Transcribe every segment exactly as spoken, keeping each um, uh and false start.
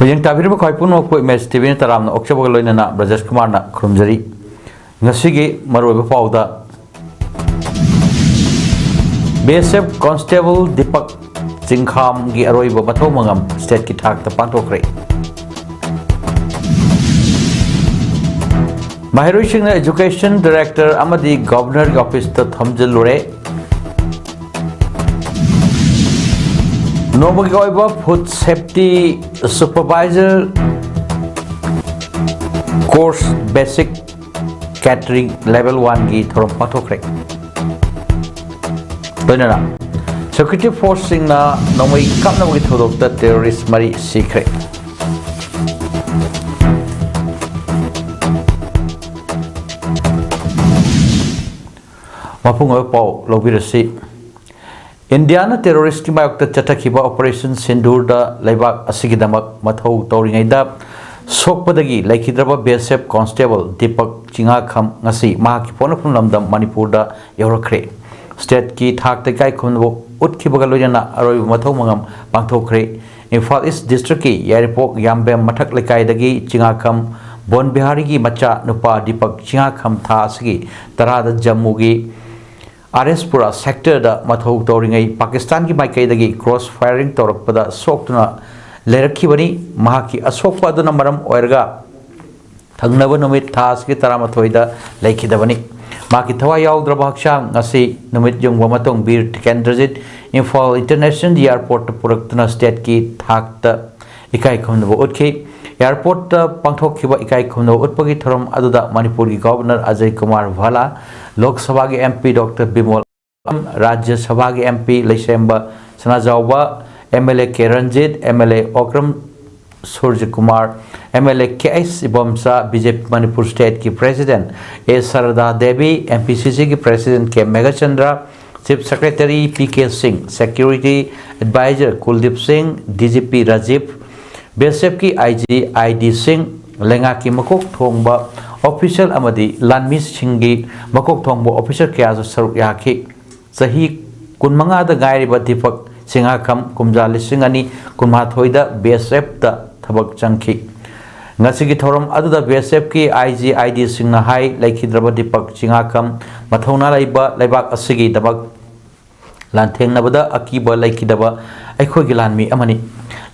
ꯌꯦꯡ ꯇꯥꯕꯤꯔꯤꯕ ꯈ꯭ꯋꯥꯏ ꯄꯨꯝꯅꯃꯛꯄꯨ ꯏꯃꯦꯖ ꯇꯤꯚꯤꯅ ꯇꯔꯥꯝꯅ ꯑꯣꯛꯆꯕꯒ ꯂꯣꯏꯅꯅ ꯕ꯭ꯔꯖꯦꯁ ꯀꯨꯃꯥꯔꯅ ꯈꯨꯔꯨꯝꯖꯔꯤ꯫ ꯉꯁꯤꯒꯤ ꯃꯔꯨꯑꯣꯏꯕ ꯄꯥꯎꯗ, BSF Constable ꯗꯤꯄꯛ ꯆꯤꯡꯈꯥꯝꯒꯤ ꯑꯔꯣꯏꯕ ꯃꯊꯧ ꯃꯉꯝ ꯁ꯭ꯇꯦꯠꯀꯤ ꯊꯥꯛꯇ ꯄꯥꯡꯊꯣꯛꯈ꯭ꯔꯦ꯫ ꯃꯍꯩꯔꯣꯏꯁꯤꯡꯅ Education Director ꯑꯃꯗꯤ Governorꯒꯤ officeꯇ ꯊꯝꯖꯤꯜꯂꯨꯔꯦ꯫ ꯅꯣꯡꯃꯒꯤ ꯑꯣꯏꯕ Food Safety Supervisor Course Basic Catering Level Oneꯒꯤ ꯊꯧꯔꯝ ꯄꯥꯡꯊꯣꯛꯈ꯭ꯔꯦ꯫ ꯂꯣꯏꯅꯅ Security Forceꯁꯤꯡꯅ ꯅꯣꯡꯃꯩ ꯀꯥꯞꯅꯕꯒꯤ ꯊꯧꯗꯣꯛꯇ terrorist ꯃꯔꯤ ꯁꯤꯈ꯭ꯔꯦ꯫ ꯃꯄꯨꯡ ꯑꯣꯏꯕ ꯄꯥꯎ ꯂꯧꯕꯤꯔꯁꯤ꯫ ꯏꯟꯗꯤꯌꯥꯅ terroristꯀꯤ ꯃꯥꯌꯣꯛꯇ ꯆꯠꯊꯈꯤꯕ Operation ꯁꯤꯟꯗꯨꯔꯗ ꯂꯩꯕꯥꯛ ꯑꯁꯤꯒꯤꯗꯃꯛ ꯃꯊꯧ ꯇꯧꯔꯤꯉꯩꯗ ꯁꯣꯛꯄꯗꯒꯤ ꯂꯩꯈꯤꯗ꯭ꯔꯕ BSF Constable ꯗꯤꯄꯛ ꯆꯤꯉꯥꯈꯝ ꯉꯁꯤ ꯃꯍꯥꯛꯀꯤ ꯄꯣꯛꯅꯐꯝ ꯂꯝꯗꯝ ꯃꯅꯤꯄꯨꯔꯗ ꯌꯧꯔꯛꯈ꯭ꯔꯦ꯫ ꯁ꯭ꯇꯦꯠꯀꯤ ꯊꯥꯛꯇ ꯏꯀꯥꯏ ꯈꯨꯝꯅꯕ ꯎꯠꯈꯤꯕꯒ ꯂꯣꯏꯅꯅ ꯑꯔꯣꯏꯕ ꯃꯊꯧ ꯃꯉꯝ ꯄꯥꯡꯊꯣꯛꯈ꯭ꯔꯦ꯫ ꯏꯝꯐꯥꯜ ꯏꯁ ꯗꯤꯁꯇ꯭ꯔꯤꯛꯀꯤ ꯌꯥꯏꯔꯤꯄꯣꯛ ꯌꯥꯝꯕꯦꯝ ꯃꯊꯛ ꯂꯩꯀꯥꯏꯗꯒꯤ ꯆꯤꯉꯥꯈꯝ ꯕꯣꯟ ꯕꯤꯍꯥꯔꯤꯒꯤ ꯃꯆꯥ ꯅꯨꯄꯥ ꯗꯤꯄꯛ ꯆꯤꯉꯥꯈꯝ ꯊꯥ ꯑꯁꯤꯒꯤ ꯇꯔꯥꯗ ꯖꯝꯃꯨꯒꯤ ꯑꯥꯔ ꯑꯦꯁ ꯄꯨꯔꯥ ꯁꯦꯛꯇꯔꯗ ꯃꯊꯧ ꯇꯧꯔꯤꯉꯩ ꯄꯥꯀꯤꯁꯇꯥꯟꯒꯤ ꯃꯥꯏꯀꯩꯗꯒꯤ cross firing ꯇꯧꯔꯛꯄꯗ ꯁꯣꯛꯇꯨꯅ ꯂꯩꯔꯛꯈꯤꯕꯅꯤ꯫ ꯃꯍꯥꯛꯀꯤ ꯑꯁꯣꯛꯄ ꯑꯗꯨꯅ ꯃꯔꯝ ꯑꯣꯏꯔꯒ ꯊꯪꯅꯕ ꯅꯨꯃꯤꯠ ꯊꯥ ꯑꯁꯤꯒꯤ ꯇꯔꯥꯃꯥꯊꯣꯏꯗ ꯂꯩꯈꯤꯗꯕꯅꯤ꯫ ꯃꯍꯥꯛꯀꯤ ꯊꯋꯥꯏ ꯌꯥꯎꯗ꯭ꯔꯕ ꯍꯛꯆꯥꯡ ꯉꯁꯤ ꯅꯨꯃꯤꯠ ꯌꯨꯡꯕ ꯃꯇꯨꯡ ꯕꯤꯔ ꯇꯤꯀꯦꯟꯗ꯭ꯔꯖꯤꯠ ꯏꯝꯐꯥꯜ International Airportꯇ ꯄꯨꯔꯛꯇꯨꯅ ꯁ꯭ꯇꯦꯠꯀꯤ ꯊꯥꯛꯇ ꯏꯀꯥꯏ ꯈꯨꯝꯅꯕ ꯎꯠꯈꯤ꯫ Airportꯇ ꯄꯥꯡꯊꯣꯛꯈꯤꯕ ꯏꯀꯥꯏ ꯈꯨꯝꯅꯕ ꯎꯠꯄꯒꯤ ꯊꯧꯔꯝ ꯑꯗꯨꯗ ꯃꯅꯤꯄꯨꯔꯒꯤ Governor ꯑꯖꯌ ꯀꯨꯃꯥꯔ ꯚꯥꯂꯥ, ꯂꯣꯛ ꯁꯚꯥꯒꯤ MP Doctor ꯕꯤꯃꯣꯜ, ꯔꯥꯖ꯭ꯌ ꯁꯚꯥꯒꯤ MP ꯂꯩꯁꯦꯝꯕ ꯁꯅꯥꯖꯥꯎꯕ, MLA ꯀꯦ ꯔꯟꯖꯤꯠ, MLA ꯑꯣꯀ꯭ꯔꯝ ꯁꯨꯔꯖꯀꯨꯃꯥꯔ, MLA ꯀꯦ ꯑꯩꯆ ꯏꯕꯣꯝꯆꯥ, BJP ꯃꯅꯤꯄꯨꯔ ꯁ꯭ꯇꯦꯠꯀꯤ President ꯑꯦ ꯁꯔꯗꯥ ꯗꯦꯕꯤ, MPCCꯒꯤ President ꯀꯦ Meghachandra, Chief Secretary P K ꯁꯤꯡ, Security Advisor ꯀꯨꯜꯗꯤꯞ ꯁꯤꯡ, DGP Rajiv, BSFꯀꯤ IG I D ꯁꯤꯡ, ꯂꯩꯉꯥꯛꯀꯤ ꯃꯀꯣꯛ ꯊꯣꯡꯕ official ꯑꯃꯗꯤ ꯂꯥꯟꯃꯤꯁꯤꯡꯒꯤ ꯃꯀꯣꯛ ꯊꯣꯡꯕ official ꯀꯌꯥꯁꯨ ꯁꯔꯨꯛ ꯌꯥꯈꯤ꯫ ꯆꯍꯤ ꯀꯨꯟꯃꯉꯥꯗ ꯉꯥꯏꯔꯤꯕ ꯗꯤꯄꯛ ꯁꯤꯡꯍꯥꯈꯝ ꯀꯨꯝꯖꯥ ꯂꯤꯁꯤꯡ ꯑꯅꯤ ꯀꯨꯟꯃꯥꯊꯣꯏꯗ BSFꯇ ꯊꯕꯛ ꯆꯪꯈꯤ꯫ ꯉꯁꯤꯒꯤ ꯊꯧꯔꯝ ꯑꯗꯨꯗ ꯕꯤ ꯑꯦꯁ ꯑꯦꯐꯀꯤ ꯑꯥꯏ ꯖꯤ ꯑꯥꯏ ꯗꯤꯁꯤꯡꯅ ꯍꯥꯏ, ꯂꯩꯈꯤꯗ꯭ꯔꯕ ꯗꯤꯄꯛ ꯆꯤꯉꯥꯈꯝ ꯃꯊꯧꯅꯥ ꯂꯩꯕ ꯂꯩꯕꯥꯛ ꯑꯁꯤꯒꯤꯗꯃꯛ ꯂꯥꯟꯊꯦꯡꯅꯕꯗ ꯑꯀꯤꯕ ꯂꯩꯈꯤꯗꯕ ꯑꯩꯈꯣꯏꯒꯤ ꯂꯥꯟꯃꯤ ꯑꯃꯅꯤ꯫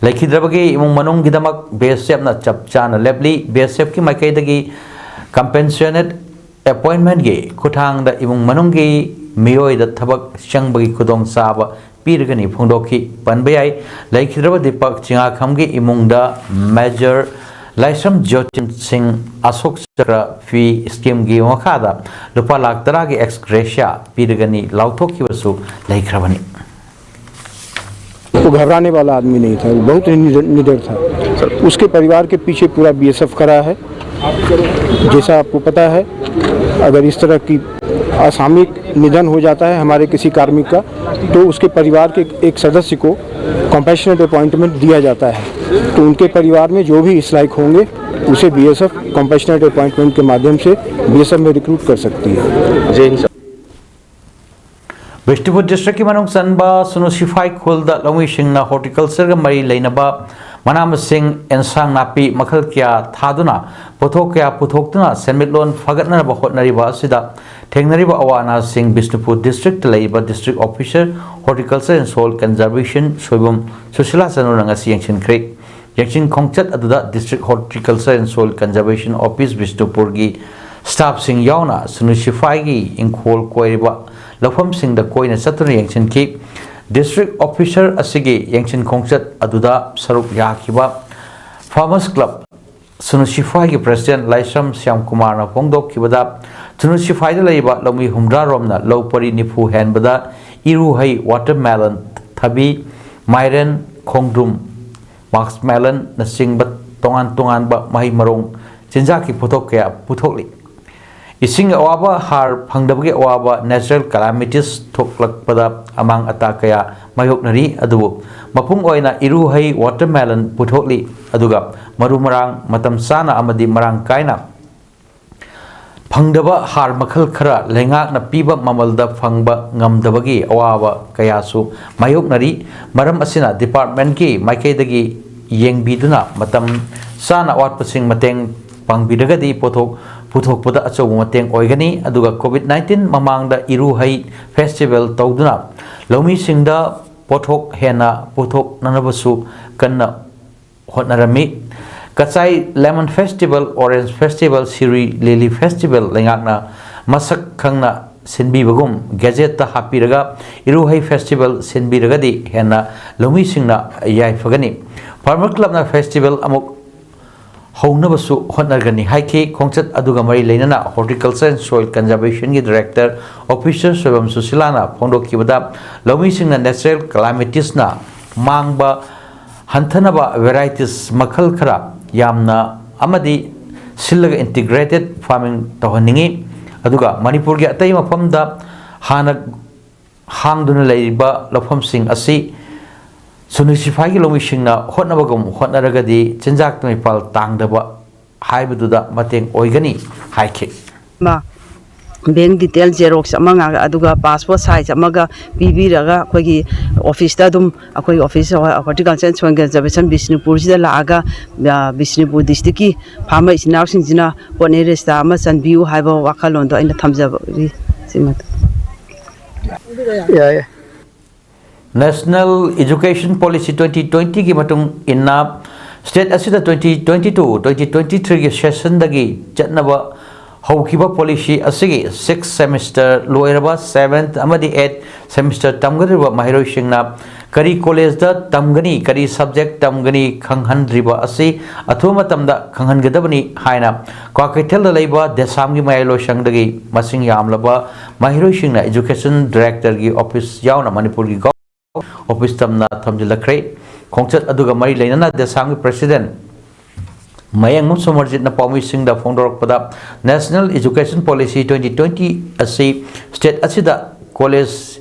ꯂꯩꯈꯤꯗ꯭ꯔꯕꯒꯤ ꯏꯃꯨꯡ ꯃꯅꯨꯡꯒꯤꯗꯃꯛ ꯕꯤ ꯑꯦꯁ ꯑꯦꯐꯅ ꯆꯞ ꯆꯥꯅ ꯂꯦꯞꯂꯤ꯫ ꯕꯤ ꯑꯦꯁ ꯑꯦꯐꯀꯤ ꯃꯥꯏꯀꯩꯗꯒꯤ compassionate appointmentꯀꯤ ꯈꯨꯠꯊꯥꯡꯗ ꯏꯃꯨꯡ ꯃꯅꯨꯡꯒꯤ ꯃꯤꯑꯣꯏꯗ ꯊꯕꯛ ꯆꯪꯕꯒꯤ ꯈꯨꯗꯣꯡꯆꯥꯕ ꯄꯤꯔꯒꯅꯤ ꯐꯣꯡꯗꯣꯛꯈꯤ꯫ ꯄꯟꯕ ꯌꯥꯏ, ꯂꯩꯈꯤꯗ꯭ꯔꯕ ꯗꯤꯄꯛ ꯆꯤꯉꯥꯈꯝꯒꯤ ꯏꯃꯨꯡꯗ ꯃꯦꯖꯔ ꯂꯥꯏꯁ꯭ꯔꯝ ꯖꯣꯇꯤꯟ ꯁꯤꯡ ꯑꯁꯣꯛ ꯆꯀ꯭ꯔ ꯐꯤ ꯁ꯭ꯀꯤꯝꯒꯤ ꯃꯈꯥꯗ ꯂꯨꯄꯥ ꯂꯥꯈ ꯇꯔꯥꯒꯤ ex gratia ꯄꯤꯔꯒꯅꯤ ꯂꯥꯎꯊꯣꯛꯈꯤꯕꯁꯨ ꯂꯩꯈ꯭ꯔꯕꯅꯤ꯫ वो घबराने वाला आदमी नहीं था, वो बहुत ही निडर, निडर था। उसके परिवार के पीछे पूरा बीएसएफ खड़ा है। जैसा आपको पता है, अगर इस तरह की असामयिक निधन हो जाता है हमारे किसी कार्मिक का, तो उसके परिवार के एक सदस्य को कॉम्पैशनेट अपॉइंटमेंट दिया जाता है। तो उनके परिवार में जो भी इस लायक होंगे, उसे बीएसएफ कॉम्पैशनेट अपॉइंटमेंट के माध्यम से बीएसएफ में रिक्रूट कर सकती है। ꯕꯤꯁꯅꯨꯄꯨꯔ ꯗꯤꯁꯇ꯭ꯔꯤꯛꯀꯤ ꯃꯅꯨꯡ ꯆꯟꯕ ꯁꯨꯅꯨ ꯁꯤꯐꯥꯏ ꯈꯨꯜꯗ ꯂꯧꯃꯤꯁꯤꯡꯅ ꯍꯣꯔꯇꯤꯀꯜꯆꯔꯒ ꯃꯔꯤ ꯂꯩꯅꯕ ꯃꯅꯥ ꯃꯁꯤꯡ, ꯑꯦꯟꯁꯥꯡ ꯅꯥꯄꯤ ꯃꯈꯜ ꯀꯌꯥ ꯊꯥꯗꯨꯅ ꯄꯣꯠꯊꯣꯛ ꯀꯌꯥ ꯄꯨꯊꯣꯛꯇꯨꯅ ꯁꯦꯟꯃꯤꯠꯂꯣꯟ ꯐꯒꯠꯅꯅꯕ ꯍꯣꯠꯅꯔꯤꯕ ꯑꯁꯤꯗ ꯊꯦꯡꯅꯔꯤꯕ ꯑꯋꯥ ꯑꯅꯥꯁꯤꯡ ꯕꯤꯁꯅꯨꯄꯨꯔ ꯗꯤꯁꯇ꯭ꯔꯤꯛꯇ ꯂꯩꯔꯤꯕ district officer horticulture and soil conservation Soibam Sushila ꯆꯅꯨꯅ ꯉꯁꯤ ꯌꯦꯡꯁꯤꯟꯈ꯭ꯔꯦ꯫ ꯌꯦꯡꯁꯤꯟ ꯈꯣꯡꯆꯠ ꯑꯗꯨꯗ district horticulture and soil conservation office ꯕꯤꯁꯅꯨꯄꯨꯔꯒꯤ ꯁ꯭ꯇꯥꯐꯁꯤꯡ ꯌꯥꯎꯅ ꯁꯨꯅꯨ ꯁꯤꯐꯥꯏꯒꯤ ꯏꯪꯈꯣꯜ ꯀꯣꯏꯔꯤꯕ ꯂꯧꯐꯝꯁꯤꯡꯗ ꯀꯣꯏꯅ ꯆꯠꯇꯨꯅ ꯌꯦꯡꯁꯤꯟꯈꯤ꯫ ꯗꯤꯁꯇ꯭ꯔꯤꯛ ꯑꯣꯐꯤꯁꯔ ꯑꯁꯤꯒꯤ ꯌꯦꯡꯁꯤꯟ ꯈꯣꯡꯆꯠ ꯑꯗꯨꯗ ꯁꯔꯨꯛ ꯌꯥꯈꯤꯕ ꯐꯥꯔꯃꯔꯁ ꯀ꯭ꯂꯕ ꯁꯨꯅꯨ ꯁꯤꯐꯥꯏꯒꯤ ꯄ꯭ꯔꯁꯤꯗꯦꯟ ꯂꯥꯏꯁ꯭ꯔꯝ ꯁ꯭ꯌꯥꯝꯀꯨꯃꯥꯔꯅ ꯐꯣꯡꯗꯣꯛꯈꯤꯕꯗ, ꯁꯨꯅꯨ ꯁꯤꯐꯥꯏꯗ ꯂꯩꯔꯤꯕ ꯂꯧꯃꯤ ꯍꯨꯝꯗ꯭ꯔꯥ ꯔꯣꯝꯅ ꯂꯧ ꯄꯔꯤ ꯅꯤꯐꯨ ꯍꯦꯟꯕꯗ ꯏꯔꯨꯍꯩ, ꯋꯥꯇꯔꯃꯦꯂꯟ, ꯊꯕꯤ, ꯃꯥꯏꯔꯦꯟ, ꯈꯣꯡꯗ꯭ꯔꯨꯝ, ꯃꯁꯃꯦꯂꯟꯅꯆꯤꯡꯕ ꯇꯣꯉꯥꯟ ꯇꯣꯉꯥꯟꯕ ꯃꯍꯩ ꯃꯔꯣꯡ ꯆꯤꯟꯖꯥꯛꯀꯤ ꯄꯣꯠꯊꯣꯛ ꯀꯌꯥ ꯄꯨꯊꯣꯛꯂꯤ꯫ ꯏꯁꯤꯡꯒꯤ ꯑꯋꯥꯕ, ꯍꯥꯔ ꯐꯪꯗꯕꯒꯤ ꯑꯋꯥꯕ, natural calamities ꯊꯣꯛꯂꯛꯄꯗ ꯑꯃꯥꯡ ꯑꯇꯥ ꯀꯌꯥ ꯃꯥꯌꯣꯛꯅꯔꯤ꯫ ꯑꯗꯨꯕꯨ ꯃꯄꯨꯡ ꯑꯣꯏꯅ ꯏꯔꯨꯍꯩ, ꯋꯥꯇꯔꯃꯦꯂꯟ ꯄꯨꯊꯣꯛꯂꯤ꯫ ꯑꯗꯨꯒ ꯃꯔꯨ ꯃꯔꯥꯡ ꯃꯇꯝ ꯆꯥꯅ ꯑꯃꯗꯤ ꯃꯔꯥꯡ ꯀꯥꯏꯅ ꯐꯪꯗꯕ, ꯍꯥꯔ ꯃꯈꯜ ꯈꯔ ꯂꯩꯉꯥꯛꯅ ꯄꯤꯕ ꯃꯃꯜꯗ ꯐꯪꯕ ꯉꯝꯗꯕꯒꯤ ꯑꯋꯥꯕ ꯀꯌꯥꯁꯨ ꯃꯥꯌꯣꯛꯅꯔꯤ꯫ ꯃꯔꯝ ꯑꯁꯤꯅ ꯗꯤꯄꯥꯔꯠꯃꯦꯟꯠꯀꯤ ꯃꯥꯏꯀꯩꯗꯒꯤ ꯌꯦꯡꯕꯤꯗꯨꯅ ꯃꯇꯝ ꯆꯥꯅ ꯑꯋꯥꯠꯄꯁꯤꯡ ꯃꯇꯦꯡ ꯄꯥꯡꯕꯤꯔꯒꯗꯤ ꯄꯣꯠꯊꯣꯛ ꯄꯨꯊꯣꯛꯄꯗ ꯑꯆꯧꯕ ꯃꯇꯦꯡ ꯑꯣꯏꯒꯅꯤ꯫ ꯑꯗꯨꯒ COVID nineteen ꯃꯃꯥꯡꯗ ꯏꯔꯨꯍꯩ ꯐꯦꯁꯇꯤꯚꯦꯜ ꯇꯧꯗꯨꯅ ꯂꯧꯃꯤꯁꯤꯡꯗ ꯄꯣꯠꯊꯣꯛ ꯍꯦꯟꯅ ꯄꯨꯊꯣꯛꯅꯅꯕꯁꯨ ꯀꯟꯅ ꯍꯣꯠꯅꯔꯝꯃꯤ꯫ Kachai lemon festival, orange festival, Shirui lily festival ꯂꯩꯉꯥꯛꯅ ꯃꯁꯛ ꯈꯪꯅ ꯁꯤꯟꯕꯤꯕꯒꯨꯝ ꯒꯦꯖꯦꯠꯇ ꯍꯥꯞꯄꯤꯔꯒ ꯏꯔꯨꯍꯩ ꯐꯦꯁꯇꯤꯚꯦꯜ ꯁꯤꯟꯕꯤꯔꯒꯗꯤ ꯍꯦꯟꯅ ꯂꯧꯃꯤꯁꯤꯡꯅ ꯌꯥꯏꯐꯒꯅꯤ꯫ ꯐꯥꯔꯃꯔ ꯀ꯭ꯂꯕꯅ ꯐꯦꯁꯇꯤꯚꯦꯜ ꯑꯃꯨꯛ ꯍꯧꯅꯕꯁꯨ ꯍꯣꯠꯅꯒꯅꯤ ꯍꯥꯏꯈꯤ꯫ ꯈꯣꯡꯆꯠ ꯑꯗꯨꯒ ꯃꯔꯤ ꯂꯩꯅꯅ Horticulture and Soil Conservationꯒꯤ ꯗꯥꯏꯔꯦꯛꯇꯔ ꯑꯣꯐꯤꯁꯔ ꯁꯣꯏꯕꯝ ꯁꯨꯁꯤꯂꯥꯅ ꯐꯣꯡꯗꯣꯛꯈꯤꯕꯗ, ꯂꯧꯃꯤꯁꯤꯡꯅ natural calamities ꯅ ꯃꯥꯡꯕ ꯍꯟꯊꯅꯕ varieties ꯃꯈꯜ ꯈꯔ ꯌꯥꯝꯅ ꯑꯃꯗꯤ ꯁꯤꯜꯂꯒ integrated farming ꯇꯧꯍꯟꯅꯤꯡꯏ꯫ ꯑꯗꯨꯒ ꯃꯅꯤꯄꯨꯔꯒꯤ ꯑꯇꯩ ꯃꯐꯝꯗ ꯍꯥꯟꯅ ꯍꯥꯡꯗꯨꯅ ꯂꯩꯔꯤꯕ ꯂꯧꯐꯝꯁꯤꯡ ꯑꯁꯤ ꯁꯨꯅꯨ ꯁꯤꯐꯥꯏꯒꯤ ꯂꯧꯃꯤꯁꯤꯡꯅ ꯍꯣꯠꯅꯕꯒꯨꯝ ꯍꯣꯠꯅꯔꯒꯗꯤ ꯆꯤꯟꯖꯥꯛꯇ ꯃꯤꯄꯥꯜ ꯇꯥꯡꯗꯕ ꯍꯥꯏꯕꯗꯨꯗ ꯃꯇꯦꯡ ꯑꯣꯏꯒꯅꯤ ꯍꯥꯏꯈꯤ꯫ ꯑꯃ, bank detail xerox ꯑꯃ ꯉꯥꯛ-, ꯑꯗꯨꯒ passport size ꯑꯃꯒ ꯄꯤꯕꯤꯔꯒ ꯑꯩꯈꯣꯏꯒꯤ office ꯇ ꯑꯗꯨꯝ, ꯑꯩꯈꯣꯏꯒꯤ office Horticulture and Soil Conservation ꯕꯤꯁꯅꯨꯄꯨꯔꯁꯤꯗ ꯂꯥꯛꯑꯒ, ꯑ, ꯕꯤꯁꯅꯨꯄꯨꯔ district ꯀꯤ farmer ꯏꯆꯤꯟ ꯏꯅꯥꯎꯁꯤꯡꯁꯤꯅ ꯄꯣꯠꯅꯩ register ꯑꯃ ꯆꯟꯕꯤꯌꯨ ꯍꯥꯏꯕ ꯋꯥꯈꯜꯂꯣꯟꯗꯣ ꯑꯩꯅ ꯊꯝꯖꯕꯅꯤ꯫ ꯁꯤꯃ ꯌꯥꯏ꯫ National Education Policy twenty twenty ꯒꯤ ꯃꯇꯨꯡ ꯏꯟꯅ state ꯑꯁꯤꯗ twenty twenty two twenty twenty three ꯒꯤ session ꯗꯒꯤ ꯆꯠꯅꯕ ꯍꯧꯈꯤꯕ policy ꯑꯁꯤꯒꯤ sixth semester ꯂꯣꯏꯔꯕ seventh ꯑꯃꯗꯤ eighth semester ꯇꯝꯒꯗꯧꯔꯤꯕ ꯃꯍꯩꯔꯣꯏꯁꯤꯡꯅ ꯀꯔꯤ college ꯇ ꯇꯝꯒꯅꯤ, ꯀꯔꯤ subject ꯇꯝꯒꯅꯤ ꯈꯪꯍꯟꯗ꯭ꯔꯤꯕ ꯑꯁꯤ ꯑꯊꯨꯕ ꯃꯇꯝꯗ ꯈꯪꯍꯟꯒꯗꯕꯅꯤ ꯍꯥꯏꯅ ꯀ꯭ꯋꯥꯀꯩꯊꯦꯜꯗ ꯂꯩꯕ ꯗꯦꯁꯥꯝꯒꯤ ꯃꯌꯥꯏ ꯂꯣꯏꯁꯪꯗꯒꯤ ꯃꯁꯤꯡ ꯌꯥꯝꯂꯕ ꯃꯍꯩꯔꯣꯏꯁꯤꯡꯅ education director ꯒꯤ office ꯌꯥꯎꯅ ꯃꯅꯤꯄꯨꯔꯒꯤ office ꯇꯝꯅ ꯊꯝꯖꯤꯜꯂꯛꯈ꯭ꯔꯦ꯫ ꯈꯣꯡꯆꯠ ꯑꯗꯨꯒ ꯃꯔꯤ ꯂꯩꯅꯅ ꯗꯦꯁꯥꯝꯒꯤ president ꯃꯌꯦꯡꯃ ꯁꯣꯃꯔꯖꯤꯠꯅ ꯄꯥꯎꯃꯤꯁꯤꯡꯗ ꯐꯣꯡꯗꯣꯔꯛꯄꯗ, National Education Policy twenty twenty ꯑꯁꯤ state ꯑꯁꯤꯗ college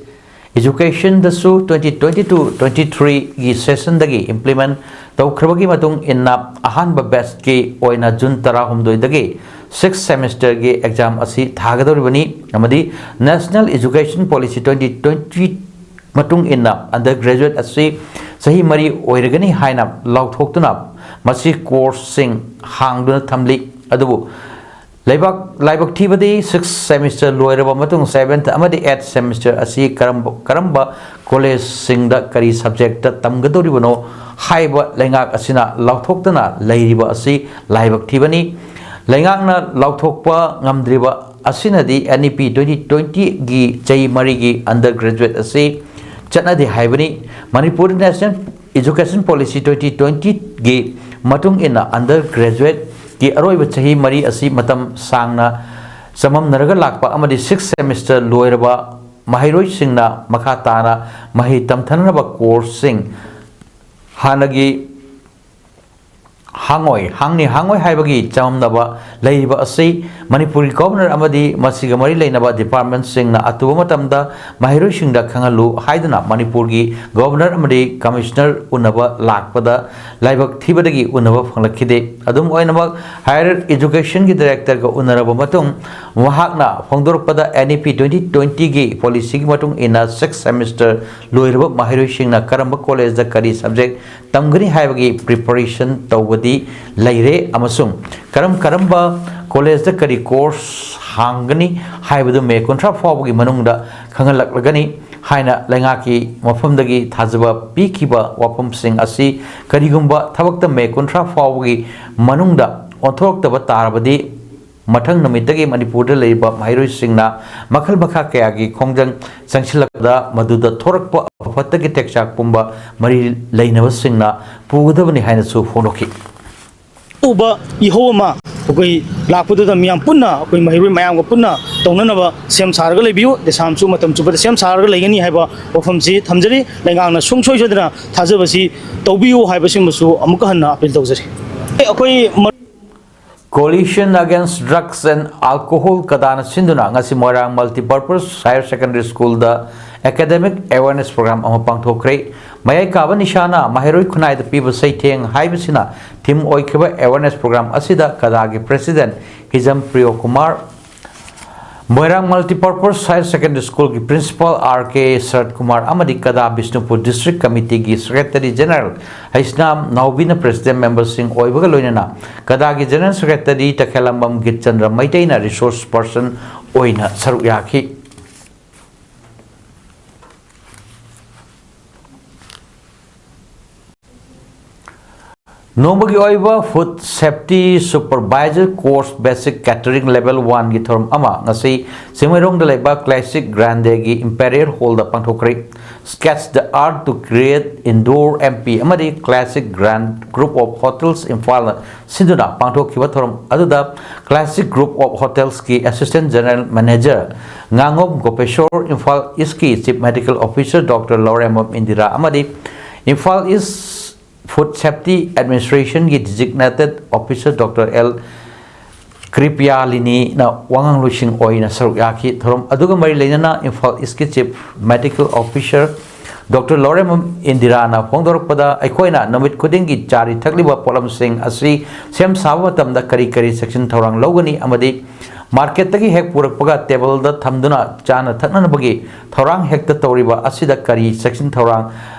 education ꯗꯁꯨ twenty twenty two twenty three ꯒꯤ session ꯗꯒꯤ implement ꯇꯧꯈ꯭ꯔꯕꯒꯤ ꯃꯇꯨꯡ ꯏꯟꯅ ꯑꯍꯥꯟꯕ batch ꯀꯤ ꯑꯣꯏꯅ June ꯇꯔꯥꯍꯨꯝꯗꯣꯏꯗꯒꯤ sixth semester ꯒꯤ exam ꯑꯁꯤ ꯊꯥꯒꯗꯧꯔꯤꯕꯅꯤ ꯑꯃꯗꯤ National Education Policy twenty twenty ꯃꯇꯨꯡ ꯏꯟꯅ undergraduate ꯑꯁꯤ ꯆꯍꯤ ꯃꯔꯤ ꯑꯣꯏꯔꯒꯅꯤ ꯍꯥꯏꯅ ꯂꯥꯎꯊꯣꯛꯇꯨꯅ ꯃꯁꯤ ꯀꯣꯔꯁꯁꯤꯡ ꯍꯥꯡꯗꯨꯅ ꯊꯝꯂꯤ꯫ ꯑꯗꯨꯕꯨ ꯂꯩꯕꯥꯛ ꯂꯥꯏꯕꯛ ꯊꯤꯕꯗꯤ ꯁꯤꯛꯁ ꯁꯦꯃꯤꯁꯇꯔ ꯂꯣꯏꯔꯕ ꯃꯇꯨꯡ ꯁꯦꯚꯦꯟꯊ ꯑꯃꯗꯤ ꯑꯩꯠ ꯁꯦꯃꯤꯁꯇꯔ ꯑꯁꯤ ꯀꯔꯝꯕ ꯀꯔꯝꯕ ꯀꯣꯂꯦꯖꯁꯤꯡꯗ ꯀꯔꯤ ꯁꯕꯖꯦꯛꯇ ꯇꯝꯒꯗꯧꯔꯤꯕꯅꯣ ꯍꯥꯏꯕ ꯂꯩꯉꯥꯛ ꯑꯁꯤꯅ ꯂꯥꯎꯊꯣꯛꯇꯅ ꯂꯩꯔꯤꯕ ꯑꯁꯤ ꯂꯥꯏꯕꯛ ꯊꯤꯕꯅꯤ꯫ ꯂꯩꯉꯥꯛꯅ ꯂꯥꯎꯊꯣꯛꯄ ꯉꯝꯗ꯭ꯔꯤꯕ ꯑꯁꯤꯅꯗꯤ N E P twenty twenty ꯒꯤ ꯆꯍꯤ ꯃꯔꯤꯒꯤ ꯑꯟꯗꯔ ꯒ꯭ꯔꯦꯖꯨꯋꯦꯠ ꯑꯁꯤ ꯆꯠꯅꯗꯦ ꯍꯥꯏꯕꯅꯤ꯫ Manipur national education policy twenty twenty ꯒꯤ ꯃꯇꯨꯡ ꯏꯟꯅ ꯑꯟꯗꯔ ꯒ꯭ꯔꯦꯖꯨꯋꯦꯠꯀꯤ ꯑꯔꯣꯏꯕ ꯆꯍꯤ ꯃꯔꯤ ꯑꯁꯤ ꯃꯇꯝ ꯁꯥꯡꯅ ꯆꯃꯝꯅꯔꯒ ꯂꯥꯛꯄ ꯑꯃꯗꯤ ꯁꯤꯛꯁ ꯁꯦꯃꯤꯁꯇꯔ ꯂꯣꯏꯔꯕ ꯃꯍꯩꯔꯣꯏꯁꯤꯡꯅ ꯃꯈꯥ ꯇꯥꯅ ꯃꯍꯩ ꯇꯝꯊꯅꯅꯕ ꯀꯣꯔꯁꯁꯤꯡ ꯍꯥꯟꯅꯒꯤ ꯍꯥꯡꯉꯣꯏ, ꯍꯥꯡꯅꯤ ꯍꯥꯡꯉꯣꯏ ꯍꯥꯏꯕꯒꯤ ꯆꯃꯝꯅꯕ ꯂꯩꯔꯤꯕ ꯑꯁꯤ ꯃꯅꯤꯄꯨꯔꯒꯤ ꯒꯣꯚꯔꯅꯔ ꯑꯃꯗꯤ ꯃꯁꯤꯒ ꯃꯔꯤ ꯂꯩꯅꯕ ꯗꯤꯄꯥꯔꯠꯃꯦꯟꯁꯤꯡꯅ ꯑꯊꯨꯕ ꯃꯇꯝꯗ ꯃꯍꯩꯔꯣꯏꯁꯤꯡꯗ ꯈꯪꯍꯜꯂꯨ ꯍꯥꯏꯗꯨꯅ ꯃꯅꯤꯄꯨꯔꯒꯤ ꯒꯣꯚꯔꯅꯔ ꯑꯃꯗꯤ ꯀꯃꯤꯁꯅꯔ ꯎꯅꯕ ꯂꯥꯛꯄꯗ ꯂꯥꯏꯕꯛ ꯊꯤꯕꯗꯒꯤ ꯎꯅꯕ ꯐꯪꯂꯛꯈꯤꯗꯦ꯫ ꯑꯗꯨꯝ ꯑꯣꯏꯅꯃꯛ, ꯍꯥꯌꯔ ꯏꯖꯨꯀꯦꯁꯟꯒꯤ ꯗꯥꯏꯔꯦꯛꯇꯔꯒ ꯎꯅꯔꯕ ꯃꯇꯨꯡ ꯃꯍꯥꯛꯅ ꯐꯣꯡꯗꯣꯔꯛꯄꯗ N E P twenty twenty ꯒꯤ ꯄꯣꯂꯤꯁꯤꯒꯤ ꯃꯇꯨꯡ ꯏꯟꯅ ꯁꯤꯛꯁ ꯁꯦꯃꯤꯁꯇꯔ ꯂꯣꯏꯔꯕ ꯃꯍꯩꯔꯣꯏꯁꯤꯡꯅ ꯀꯔꯝꯕ ꯀꯣꯂꯦꯖꯗ ꯀꯔꯤ ꯁꯕꯖꯦꯛ ꯇꯝꯒꯅꯤ ꯍꯥꯏꯕꯒꯤ ꯄ꯭ꯔꯤꯄꯔꯦꯁꯟ ꯇꯧꯕꯗꯤ ꯂꯩꯔꯦ ꯑꯃꯁꯨꯡ ꯀꯔꯝ ꯀꯔꯝꯕ ꯀꯣꯂꯦꯖꯗ ꯀꯔꯤ ꯀꯣꯔꯁ ꯍꯥꯡꯒꯅꯤ ꯍꯥꯏꯕꯗꯨ ꯃꯦ ꯀꯨꯟꯊ꯭ꯔꯥ ꯐꯥꯎꯕꯒꯤ ꯃꯅꯨꯡꯗ ꯈꯪꯍꯜꯂꯛꯂꯒꯅꯤ ꯍꯥꯏꯅ ꯂꯩꯉꯥꯛꯀꯤ ꯃꯐꯝꯗꯒꯤ ꯊꯥꯖꯕ ꯄꯤꯈꯤꯕ ꯋꯥꯐꯝꯁꯤꯡ ꯑꯁꯤ ꯀꯔꯤꯒꯨꯝꯕ ꯊꯕꯛꯇ ꯃꯦ ꯀꯨꯟꯊ꯭ꯔꯥ ꯐꯥꯎꯕꯒꯤ ꯃꯅꯨꯡꯗ ꯑꯣꯟꯊꯣꯔꯛꯇꯕ ꯇꯥꯔꯕꯗꯤ ꯃꯊꯪ ꯅꯨꯃꯤꯠꯇꯒꯤ ꯃꯅꯤꯄꯨꯔꯗ ꯂꯩꯔꯤꯕ ꯃꯍꯩꯔꯣꯏꯁꯤꯡꯅ ꯃꯈꯜ ꯃꯈꯥ ꯀꯌꯥꯒꯤ ꯈꯣꯡꯖꯪ ꯆꯪꯁꯤꯜꯂꯛꯄꯗ ꯃꯗꯨꯗ ꯊꯣꯔꯛꯄ ꯑꯐ ꯐꯠꯇꯒꯤ ꯇꯦꯛꯆꯥꯛ ꯄꯨꯝꯕ ꯃꯔꯤ ꯂꯩꯅꯕꯁꯤꯡꯅ ꯄꯨꯒꯗꯕꯅꯤ ꯍꯥꯏꯅꯁꯨ ꯐꯣꯡꯗꯣꯛꯈꯤ꯫ ꯎꯕ ꯏꯍꯧ ꯑꯃ ꯑꯩꯈꯣꯏ ꯂꯥꯛꯄꯗꯨꯗ ꯃꯤꯌꯥꯝ ꯄꯨꯟꯅ, ꯑꯩꯈꯣꯏ ꯃꯍꯩꯔꯣꯏ ꯃꯌꯥꯝꯒ ꯄꯨꯟꯅ ꯇꯧꯅꯅꯕ ꯁꯦꯝ ꯁꯥꯔꯒ ꯂꯩꯕꯤꯌꯨ꯫ ꯗꯦꯁꯥꯝꯁꯨ ꯃꯇꯝ ꯆꯨꯞꯄꯗ ꯁꯦꯝ ꯁꯥꯔꯒ ꯂꯩꯒꯅꯤ ꯍꯥꯏꯕ ꯋꯥꯐꯝꯁꯤ ꯊꯝꯖꯔꯤ꯫ ꯂꯩꯉꯥꯛꯅ ꯁꯨꯡꯁꯣꯏ ꯁꯣꯏꯗꯅ ꯊꯥꯖꯕꯁꯤ ꯇꯧꯕꯤꯌꯨ ꯍꯥꯏꯕꯁꯤꯃꯁꯨ ꯑꯃꯨꯛꯀ ꯍꯟꯅ ꯑꯄꯤꯜ ꯇꯧꯖꯔꯤ꯫ ꯑꯩꯈꯣꯏ ꯃꯔꯨꯞ Coalition Against Drugs and Alcohol, ꯀꯗꯥꯅ ꯁꯤꯟꯗꯨꯅ ꯉꯁꯤ ꯃꯣꯏꯔꯥꯡ Multipurpose Higher Secondary School ꯗ academic awareness program ꯑꯃ ꯄꯥꯡꯊꯣꯛꯈ꯭ꯔꯦ꯫ ꯃꯌꯥꯏ ꯀꯥꯕ ꯅꯤꯁꯥꯅ ꯃꯍꯩꯔꯣꯏ ꯈꯨꯟꯅꯥꯏꯗ ꯄꯤꯕ ꯆꯩꯊꯦꯡ ꯍꯥꯏꯕꯁꯤꯅ theme ꯑꯣꯏꯈꯤꯕ awareness program ꯑꯁꯤꯗ ꯀꯗꯥꯒꯤ president ꯍꯤꯖꯝ ꯄ꯭ꯔꯤꯌꯣ ꯀꯨꯃꯥꯔ, ꯃꯣꯏꯔꯥꯡ Multipurpose Higher Secondary School ꯒꯤ Principal R K ꯁꯔꯠ ꯀꯨꯃꯥꯔ ꯑꯃꯗꯤ ꯀꯗꯥ ꯕꯤꯁꯅꯨꯄꯨꯔ District Committee ꯒꯤ Secretary General Heisnam ꯅꯥꯎꯕꯤꯅ President member ꯁꯤꯡ ꯑꯣꯏꯕꯒ ꯂꯣꯏꯅꯅ ꯀꯗꯥꯒꯤ General Secretary ꯇꯈꯦꯂꯝꯕꯝ ꯒꯤꯠꯆꯟꯗ꯭ꯔ ꯃꯩꯇꯩꯅ resource person ꯑꯣꯏꯅ ꯁꯔꯨꯛ ꯌꯥꯈꯤ꯫ ꯅꯣꯡꯃꯒꯤ ꯑꯣꯏꯕ Food Safety Supervisor Course Basic Catering Level ꯋꯥꯟꯒꯤ ꯊꯧꯔꯝ ꯑꯃ ꯉꯁꯤ ꯆꯤꯡꯃꯩꯔꯣꯡꯗ ꯂꯩꯕ Classic Grande ꯒꯤ Imperial Hall the ꯄꯥꯡꯊꯣꯛꯈ꯭ꯔꯦ꯫ Sketch the Art to Create Indoor M P ꯑꯃꯗꯤ Classic Grande Group of Hotels ꯏꯝꯐꯥꯜꯅ ꯁꯤꯟꯗꯨꯅ ꯄꯥꯡꯊꯣꯛꯈꯤꯕ ꯊꯧꯔꯝ ꯑꯗꯨꯗ Classic Group of Hotels ꯀꯤ Assistant General Manager ꯉꯥꯉꯣꯝ ꯒꯣꯄꯦꯁꯣꯔ, Imphal East ꯀꯤ Chief Medical Officer Doctor ꯂꯧꯔꯦꯝꯕꯝ ꯏꯟꯗꯤꯔꯥ ꯑꯃꯗꯤ Imphal East Food Safety Administration ꯒꯤ Designated Officer Doctor L ꯀ꯭ꯔꯤꯄꯤꯌꯥꯂꯤꯅꯤꯅ ꯋꯥꯉꯥꯡꯂꯣꯏꯁꯤꯡ ꯑꯣꯏꯅ ꯁꯔꯨꯛ ꯌꯥꯈꯤ꯫ ꯊꯧꯔꯝ ꯑꯗꯨꯒ ꯃꯔꯤ ꯂꯩꯅꯅ ꯏꯝꯐꯥꯜ East ꯀꯤ Chief Medical Officer Doctor ꯂꯧꯔꯦꯝꯕꯝ ꯏꯟꯗꯤꯔꯥꯅ ꯐꯣꯡꯗꯣꯔꯛꯄꯗ, ꯑꯩꯈꯣꯏꯅ ꯅꯨꯃꯤꯠ ꯈꯨꯗꯤꯡꯒꯤ ꯆꯥꯔꯤ ꯊꯛꯂꯤꯕ ꯄꯣꯠꯂꯝꯁꯤꯡ ꯑꯁꯤ ꯁꯦꯝ ꯁꯥꯕ ꯃꯇꯝꯗ ꯀꯔꯤ ꯀꯔꯤ ꯆꯦꯛꯁꯤꯟ ꯊꯧꯔꯥꯡ ꯂꯧꯒꯅꯤ ꯑꯃꯗꯤ market ꯇꯒꯤ ꯍꯦꯛ ꯄꯨꯔꯛꯄꯒ table ꯗ ꯊꯝꯗꯨꯅ ꯆꯥꯅ ꯊꯛꯅꯅꯕꯒꯤ ꯊꯧꯔꯥꯡ ꯍꯦꯛꯇ ꯇꯧꯔꯤꯕ ꯑꯁꯤꯗ ꯀꯔꯤ ꯆꯦꯛꯁꯤꯟ ꯊꯧꯔꯥꯡ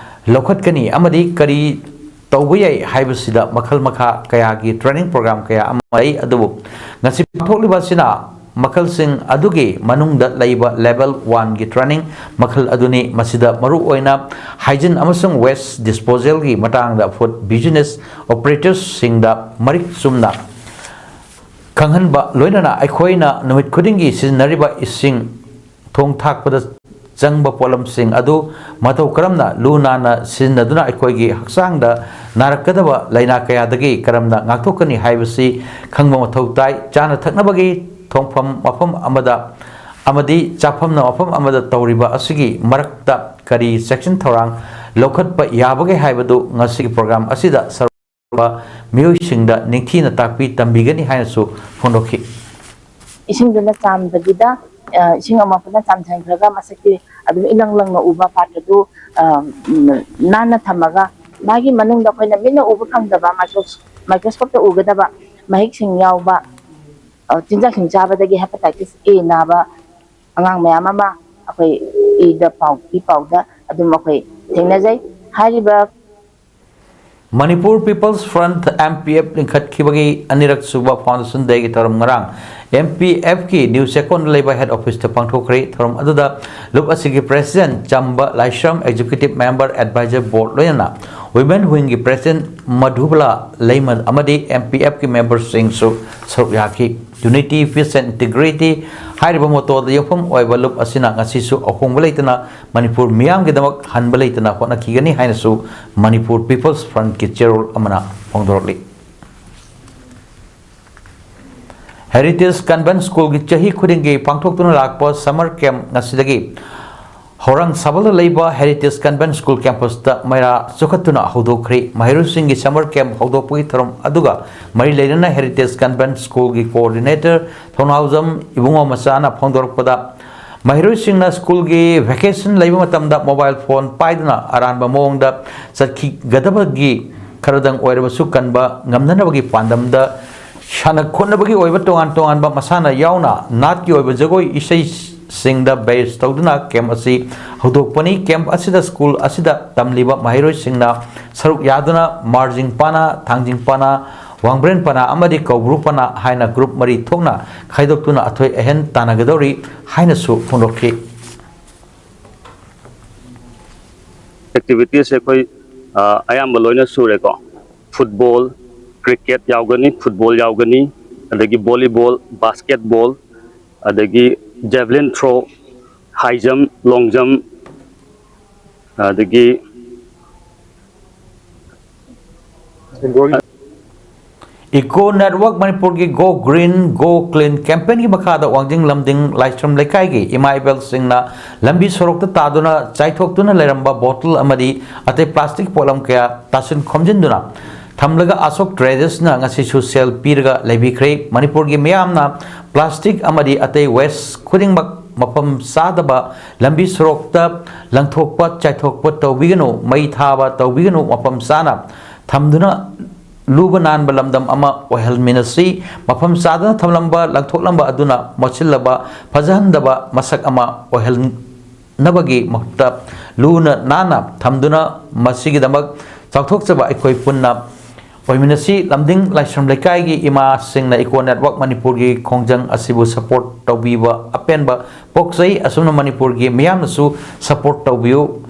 ꯂꯧꯈꯠꯀꯅꯤ ꯑꯃꯗꯤ ꯀꯔꯤ ꯇꯧꯕ ꯌꯥꯏ ꯍꯥꯏꯕꯁꯤꯗ ꯃꯈꯜ ꯃꯈꯥ ꯀꯌꯥꯒꯤ training program ꯀꯌꯥ ꯑꯃ ꯂꯩ꯫ ꯑꯗꯨꯕꯨ ꯉꯁꯤ ꯄꯥꯡꯊꯣꯛꯂꯤꯕ ꯑꯁꯤꯅ ꯃꯈꯜꯁꯤꯡ ꯑꯗꯨꯒꯤ ꯃꯅꯨꯡꯗ ꯂꯩꯕ level ꯋꯥꯟꯒꯤ training ꯃꯈꯜ ꯑꯗꯨꯅꯤ꯫ ꯃꯁꯤꯗ ꯃꯔꯨꯑꯣꯏꯅ hygiene ꯑꯃꯁꯨꯡ waste disposal ꯒꯤ ꯃꯇꯥꯡꯗ food business operators ꯁꯤꯡꯗ ꯃꯔꯤꯛ ꯆꯨꯝꯅ ꯈꯪꯍꯟꯕ, ꯂꯣꯏꯅꯅ ꯑꯩꯈꯣꯏꯅ ꯅꯨꯃꯤꯠ ꯈꯨꯗꯤꯡꯒꯤ ꯁꯤꯖꯤꯟꯅꯔꯤꯕ ꯏꯁꯤꯡ, ꯊꯣꯡ ꯊꯥꯛꯄꯗ ꯆꯪꯕ ꯄꯣꯠꯂꯝꯁꯤꯡ ꯑꯗꯨ ꯃꯇꯧ ꯀꯔꯝꯅ ꯂꯨ ꯅꯥꯟꯅ ꯁꯤꯖꯤꯟꯅꯗꯨꯅ ꯑꯩꯈꯣꯏꯒꯤ ꯍꯛꯆꯥꯡꯗ ꯅꯥꯔꯛꯀꯗꯕ ꯂꯥꯏꯅꯥ ꯀꯌꯥꯗꯒꯤ ꯀꯔꯝꯅ ꯉꯥꯛꯊꯣꯛꯀꯅꯤ ꯍꯥꯏꯕꯁꯤ ꯈꯪꯕ ꯃꯊꯧ ꯇꯥꯏ꯫ ꯆꯥꯅ ꯊꯛꯅꯕꯒꯤ ꯊꯣꯡꯐꯝ ꯃꯐꯝ ꯑꯃꯗ ꯑꯃꯗꯤ ꯆꯥꯐꯝꯅ ꯃꯐꯝ ꯑꯃꯗ ꯇꯧꯔꯤꯕ ꯑꯁꯤꯒꯤ ꯃꯔꯛꯇ ꯀꯔꯤ ꯆꯦꯛꯁꯤꯟ ꯊꯧꯔꯥꯡ ꯂꯧꯈꯠꯄ ꯌꯥꯕꯒꯦ ꯍꯥꯏꯕꯗꯨ ꯉꯁꯤꯒꯤ program ꯑꯁꯤꯗ ꯁꯔꯨꯛ ꯌꯥꯕ ꯃꯤꯑꯣꯏꯁꯤꯡꯗ ꯅꯤꯡꯊꯤꯅ ꯇꯥꯛꯄꯤ ꯇꯝꯕꯤꯒꯅꯤ ꯍꯥꯏꯅꯁꯨ ꯐꯣꯡꯗꯣꯛꯈꯤ꯫ ꯏꯁꯤꯡꯗꯨꯅ ꯆꯥꯝꯗꯕꯤꯗ, ꯑ, ꯏꯁꯤꯡ ꯑꯃꯣꯠꯄꯅ ꯆꯥꯝꯊꯟꯈ꯭ꯔꯒ ꯃꯁꯛꯇꯤ ꯑꯗꯨꯝ ꯏꯂꯪ ꯂꯪꯅ ꯎꯕ ꯄꯥꯇ꯭ꯔꯗꯨ, ꯑ, ꯎꯝ, ꯅꯥꯟꯅ ꯊꯝꯃꯒ ꯃꯥꯒꯤ ꯃꯅꯨꯡꯗ ꯑꯩꯈꯣꯏꯅ ꯃꯤꯠꯅ ꯎꯕ ꯐꯪꯗꯕ micros-, microscope ꯇ ꯎꯒꯗꯕ ꯃꯍꯤꯛꯁꯤꯡ ꯌꯥꯎꯕ, ꯑ, ꯆꯤꯟꯖꯥꯛꯁꯤꯡ ꯆꯥꯕꯗꯒꯤ ꯍꯦꯄꯥꯇꯥꯏꯇꯤꯁ ꯑꯦ ꯅꯥꯕ ꯑꯉꯥꯡ ꯃꯌꯥꯝ ꯑꯃ ꯑꯩꯈꯣꯏ ꯏꯗ ꯄꯥꯎ, ꯏ ꯄꯥꯎꯗ ꯑꯗꯨꯝ ꯑꯩꯈꯣꯏ ꯊꯦꯡꯅꯖꯩ꯫ ꯍꯥꯏꯔꯤꯕ Manipur People's Front, M P F, ꯂꯤꯡꯈꯠꯈꯤꯕꯒꯤ ꯑꯅꯤꯔꯛ ꯁꯨꯕ Foundation Dayꯒꯤ ꯊꯧꯔꯝ ꯉꯔꯥꯡ M P Fꯀꯤ ꯅ꯭ꯌꯨ ꯆꯦꯛꯀꯣꯟꯗ ꯂꯩꯕ ꯍꯦꯗ ꯑꯣꯐꯤꯁꯇ ꯄꯥꯡꯊꯣꯛꯈ꯭ꯔꯦ꯫ ꯊꯧꯔꯝ ꯑꯗꯨꯗ ꯂꯨꯞ ꯑꯁꯤꯒꯤ ꯄ꯭ꯔꯦꯁꯤꯗꯦꯟꯠ ꯆꯝꯕ ꯂꯥꯏꯁ꯭ꯔꯝ, ꯑꯦꯛꯖꯤꯀ꯭ꯌꯨꯇꯤꯚ ꯃꯦꯝꯕꯔ, ꯑꯦꯗꯚꯥꯏꯖꯔ ꯕꯣꯔꯗ, ꯂꯣꯏꯅꯅ ꯋꯤꯃꯦꯟ ꯋꯤꯡꯒꯤ ꯄ꯭ꯔꯦꯁꯤꯗꯦꯟꯠ ꯃꯙꯨꯕꯂꯥ ꯂꯩꯃ ꯑꯃꯗꯤ M P Fꯀꯤ ꯃꯦꯝꯕꯔꯁꯤꯡꯁꯨ ꯁꯔꯨꯛ ꯌꯥꯈꯤ꯫ Unity, Peace and Integrity ꯍꯥꯏꯔꯤꯕ ꯃꯣꯇꯣꯗ ꯌꯨꯝꯐꯝ ꯑꯣꯏꯕ ꯂꯨꯞ ꯑꯁꯤꯅ ꯉꯁꯤꯁꯨ ꯑꯍꯣꯡꯕ ꯂꯩꯇꯅ ꯃꯅꯤꯄꯨꯔ ꯃꯤꯌꯥꯝꯒꯤꯗꯃꯛ ꯍꯟꯕ ꯂꯩꯇꯅ ꯍꯣꯠꯅꯈꯤꯒꯅꯤ ꯍꯥꯏꯅꯁꯨ Manipur People's Frontꯀꯤ ꯆꯦꯔꯣꯜ ꯑꯃꯅ ꯐꯣꯡꯗꯣꯔꯛꯂꯤ꯫ Heritage Convent Schoolꯒꯤ ꯆꯍꯤ ꯈꯨꯗꯤꯡꯒꯤ ꯄꯥꯡꯊꯣꯛꯇꯨꯅ ꯂꯥꯛꯄ summer camp ꯉꯁꯤꯗꯒꯤ ꯍꯧꯔꯥꯡ ꯁꯥꯕꯜꯗ ꯂꯩꯕ Heritage Convent School campusꯇ ꯃꯩꯔꯥ ꯆꯨꯈꯠꯇꯨꯅ ꯍꯧꯗꯣꯛꯈ꯭ꯔꯦ꯫ ꯃꯍꯩꯔꯣꯏꯁꯤꯡꯒꯤ summer camp ꯍꯧꯗꯣꯛꯄꯒꯤ ꯊꯧꯔꯝ ꯑꯗꯨꯒ ꯃꯔꯤ ꯂꯩꯅꯅ Heritage Convent Schoolꯒꯤ coordinator ꯊꯧꯅꯥꯎꯖꯝ ꯏꯕꯨꯡꯉꯣ ꯃꯆꯥꯅ ꯐꯣꯡꯗꯣꯔꯛꯄꯗ, ꯃꯍꯩꯔꯣꯏꯁꯤꯡꯅ ꯁ꯭ꯀꯨꯜꯒꯤ vacation ꯂꯩꯕ ꯃꯇꯝꯗ mobile phone ꯄꯥꯏꯗꯨꯅ ꯑꯔꯥꯟꯕ ꯃꯑꯣꯡꯗ ꯆꯠꯈꯤꯒꯗꯕꯒꯤ ꯈꯔꯗꯪ ꯑꯣꯏꯔꯕꯁꯨ ꯀꯟꯕ ꯉꯝꯅꯅꯕꯒꯤ ꯄꯥꯟꯗꯝꯗ ꯁꯥꯟꯅ ꯈꯣꯠꯅꯕꯒꯤ ꯑꯣꯏꯕ ꯇꯣꯉꯥꯟ ꯇꯣꯉꯥꯟꯕ ꯃꯁꯥꯟꯅ ꯌꯥꯎꯅ ꯅꯥꯠꯀꯤ ꯑꯣꯏꯕ ꯖꯒꯣꯏ ꯏꯁꯩꯁꯤꯡꯗ base ꯇꯧꯗꯨꯅ camp ꯑꯁꯤ ꯍꯧꯗꯣꯛꯄꯅꯤ꯫ Camp ꯑꯁꯤꯗ ꯁ꯭ꯀꯨꯜ ꯑꯁꯤꯗ ꯇꯝꯂꯤꯕ ꯃꯍꯩꯔꯣꯏꯁꯤꯡꯅ ꯁꯔꯨꯛ ꯌꯥꯗꯨꯅ ꯃꯥꯔꯖꯤꯡ ꯄꯥꯅꯥ, ꯊꯥꯡꯖꯤꯡ ꯄꯥꯅꯥ, ꯋꯥꯡꯕ꯭ꯔꯦꯟ ꯄꯥꯅꯥ ꯑꯃꯗꯤ ꯀꯧꯕ꯭ꯔꯨ ꯄꯥꯅꯥ ꯍꯥꯏꯅ group ꯃꯔꯤ ꯊꯣꯛꯅ ꯈꯥꯏꯗꯣꯛꯇꯨꯅ ꯑꯊꯣꯏ ꯑꯍꯦꯟ ꯇꯥꯟꯅꯒꯗꯧꯔꯤ ꯍꯥꯏꯅꯁꯨ ꯐꯣꯡꯗꯣꯛꯈꯤ꯫ Activities ꯑꯩꯈꯣꯏ ꯑ, ꯑꯌꯥꯝꯕ ꯂꯣꯏꯅ ꯁꯨꯔꯦꯀꯣ꯫ Football, cricket ꯌꯥꯎꯒꯅꯤ, football ꯌꯥꯎꯒꯅꯤ, ꯑꯗꯒꯤ volleyball, basketball, ꯑꯗꯒꯤ javelin throw, high jump, long jump, ꯑꯗꯒꯤ Eco Network ꯃꯅꯤꯄꯨꯔꯒꯤ Go Green, Go Clean campaignꯒꯤ ꯃꯈꯥꯗ ꯋꯥꯡꯖꯤꯡ ꯂꯝꯗꯤꯡ ꯂꯥꯏꯁ꯭ꯔꯝ ꯂꯩꯀꯥꯏꯒꯤ ꯏꯃꯥ ꯏꯕꯦꯜꯁꯤꯡꯅ ꯂꯝꯕꯤ ꯁꯣꯔꯣꯛꯇ ꯇꯥꯗꯨꯅ ꯆꯥꯏꯊꯣꯛꯇꯨꯅ ꯂꯩꯔꯝꯕ bottle ꯑꯃꯗꯤ ꯑꯇꯩ plastic ꯄꯣꯠꯂꯝ ꯀꯌꯥ ꯇꯥꯁꯤꯟ ꯈꯣꯝꯖꯤꯟꯗꯨꯅ ꯊꯝꯂꯒ ꯑꯁꯣꯛ ꯇ꯭ꯔꯦꯗꯔꯁꯅ ꯉꯁꯤꯁꯨ ꯁꯦꯜ ꯄꯤꯔꯒ ꯂꯩꯕꯤꯈ꯭ꯔꯦ꯫ ꯃꯅꯤꯄꯨꯔꯒꯤ ꯃꯤꯌꯥꯝꯅ plastic ꯑꯃꯗꯤ ꯑꯇꯩ waste ꯈꯨꯗꯤꯡꯃꯛ ꯃꯐꯝ ꯆꯥꯗꯕ ꯂꯝꯕꯤ ꯁꯣꯔꯣꯛꯇ ꯂꯪꯊꯣꯛꯄ ꯆꯥꯏꯊꯣꯛꯄ ꯇꯧꯕꯤꯒꯅꯨ, ꯃꯩ ꯊꯥꯕ ꯇꯧꯕꯤꯒꯅꯨ, ꯃꯐꯝ ꯆꯥꯅ ꯊꯝꯗꯨꯅ ꯂꯨꯕ ꯅꯥꯟꯕ ꯂꯝꯗꯝ ꯑꯃ ꯑꯣꯏꯍꯟꯃꯤꯟꯅꯁꯤ꯫ ꯃꯐꯝ ꯆꯥꯗꯅ ꯊꯝꯂꯝꯕ, ꯂꯪꯊꯣꯛꯂꯝꯕ ꯑꯗꯨꯅ ꯃꯣꯠꯁꯤꯜꯂꯕ, ꯐꯖꯍꯟꯗꯕ ꯃꯁꯛ ꯑꯃ ꯑꯣꯏꯍꯟꯅꯕꯒꯤ ꯃꯍꯨꯠꯇ ꯂꯨꯅ ꯅꯥꯟꯅ ꯊꯝꯗꯨꯅ ꯃꯁꯤꯒꯤꯗꯃꯛ ꯆꯥꯎꯊꯣꯛꯆꯕ ꯑꯩꯈꯣꯏ ꯄꯨꯟꯅ ꯑꯣꯏꯃꯤꯟꯅꯁꯤ꯫ ꯂꯝꯗꯤꯡ ꯂꯥꯏꯁ꯭ꯔꯝ ꯂꯩꯀꯥꯏꯒꯤ ꯏꯃꯥꯁꯤꯡꯅ Eco Network ꯃꯅꯤꯄꯨꯔꯒꯤ ꯈꯣꯡꯖꯪ ꯑꯁꯤꯕꯨ support ꯇꯧꯕꯤꯕ ꯑꯄꯦꯟꯕ ꯄꯣꯛꯆꯩ꯫ ꯑꯁꯨꯝꯅ ꯃꯅꯤꯄꯨꯔꯒꯤ ꯃꯤꯌꯥꯝꯅꯁꯨ support ꯇꯧꯕꯤꯌꯨ꯫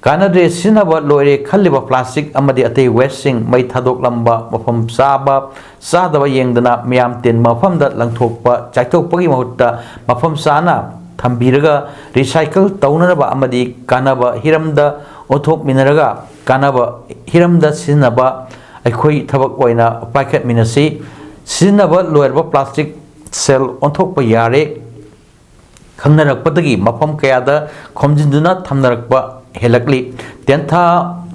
ꯀꯥꯟꯅꯗ꯭ꯔꯦ, ꯁꯤꯖꯤꯟꯅꯕ ꯂꯣꯏꯔꯦ ꯈꯜꯂꯤꯕ plastic ꯑꯃꯗꯤ ꯑꯇꯩ wasteꯁꯤꯡ, ꯃꯩ ꯊꯥꯗꯣꯛꯂꯝꯕ ꯃꯐꯝ ꯆꯥꯕ ꯆꯥꯗꯕ ꯌꯦꯡꯗꯅ ꯃꯤꯌꯥꯝ ꯇꯤꯟꯕ ꯃꯐꯝꯗ ꯂꯪꯊꯣꯛꯄ ꯆꯥꯏꯊꯣꯛꯄꯒꯤ ꯃꯍꯨꯠꯇ ꯃꯐꯝ ꯆꯥꯅ ꯊꯝꯕꯤꯔꯒ recycle ꯇꯧꯅꯅꯕ ꯑꯃꯗꯤ ꯀꯥꯟꯅꯕ ꯍꯤꯔꯝꯗ ꯑꯣꯟꯊꯣꯛꯃꯤꯟꯅꯔꯒ ꯀꯥꯟꯅꯕ ꯍꯤꯔꯝꯗ ꯁꯤꯖꯤꯟꯅꯕ ꯑꯩꯈꯣꯏ ꯊꯕꯛ ꯑꯣꯏꯅ ꯄꯥꯏꯈꯠꯃꯤꯟꯅꯁꯤ꯫ ꯁꯤꯖꯤꯟꯅꯕ ꯂꯣꯏꯔꯕ plastic ꯁꯦꯜ ꯑꯣꯟꯊꯣꯛꯄ ꯌꯥꯔꯦ ꯈꯪꯅꯔꯛꯄꯗꯒꯤ ꯃꯐꯝ ꯀꯌꯥꯗ ꯈꯣꯝꯖꯤꯟꯗꯨꯅ ꯊꯝꯅꯔꯛꯄ ꯍꯦꯜꯂꯛꯂꯤ꯫ ꯇꯦꯟꯊꯥ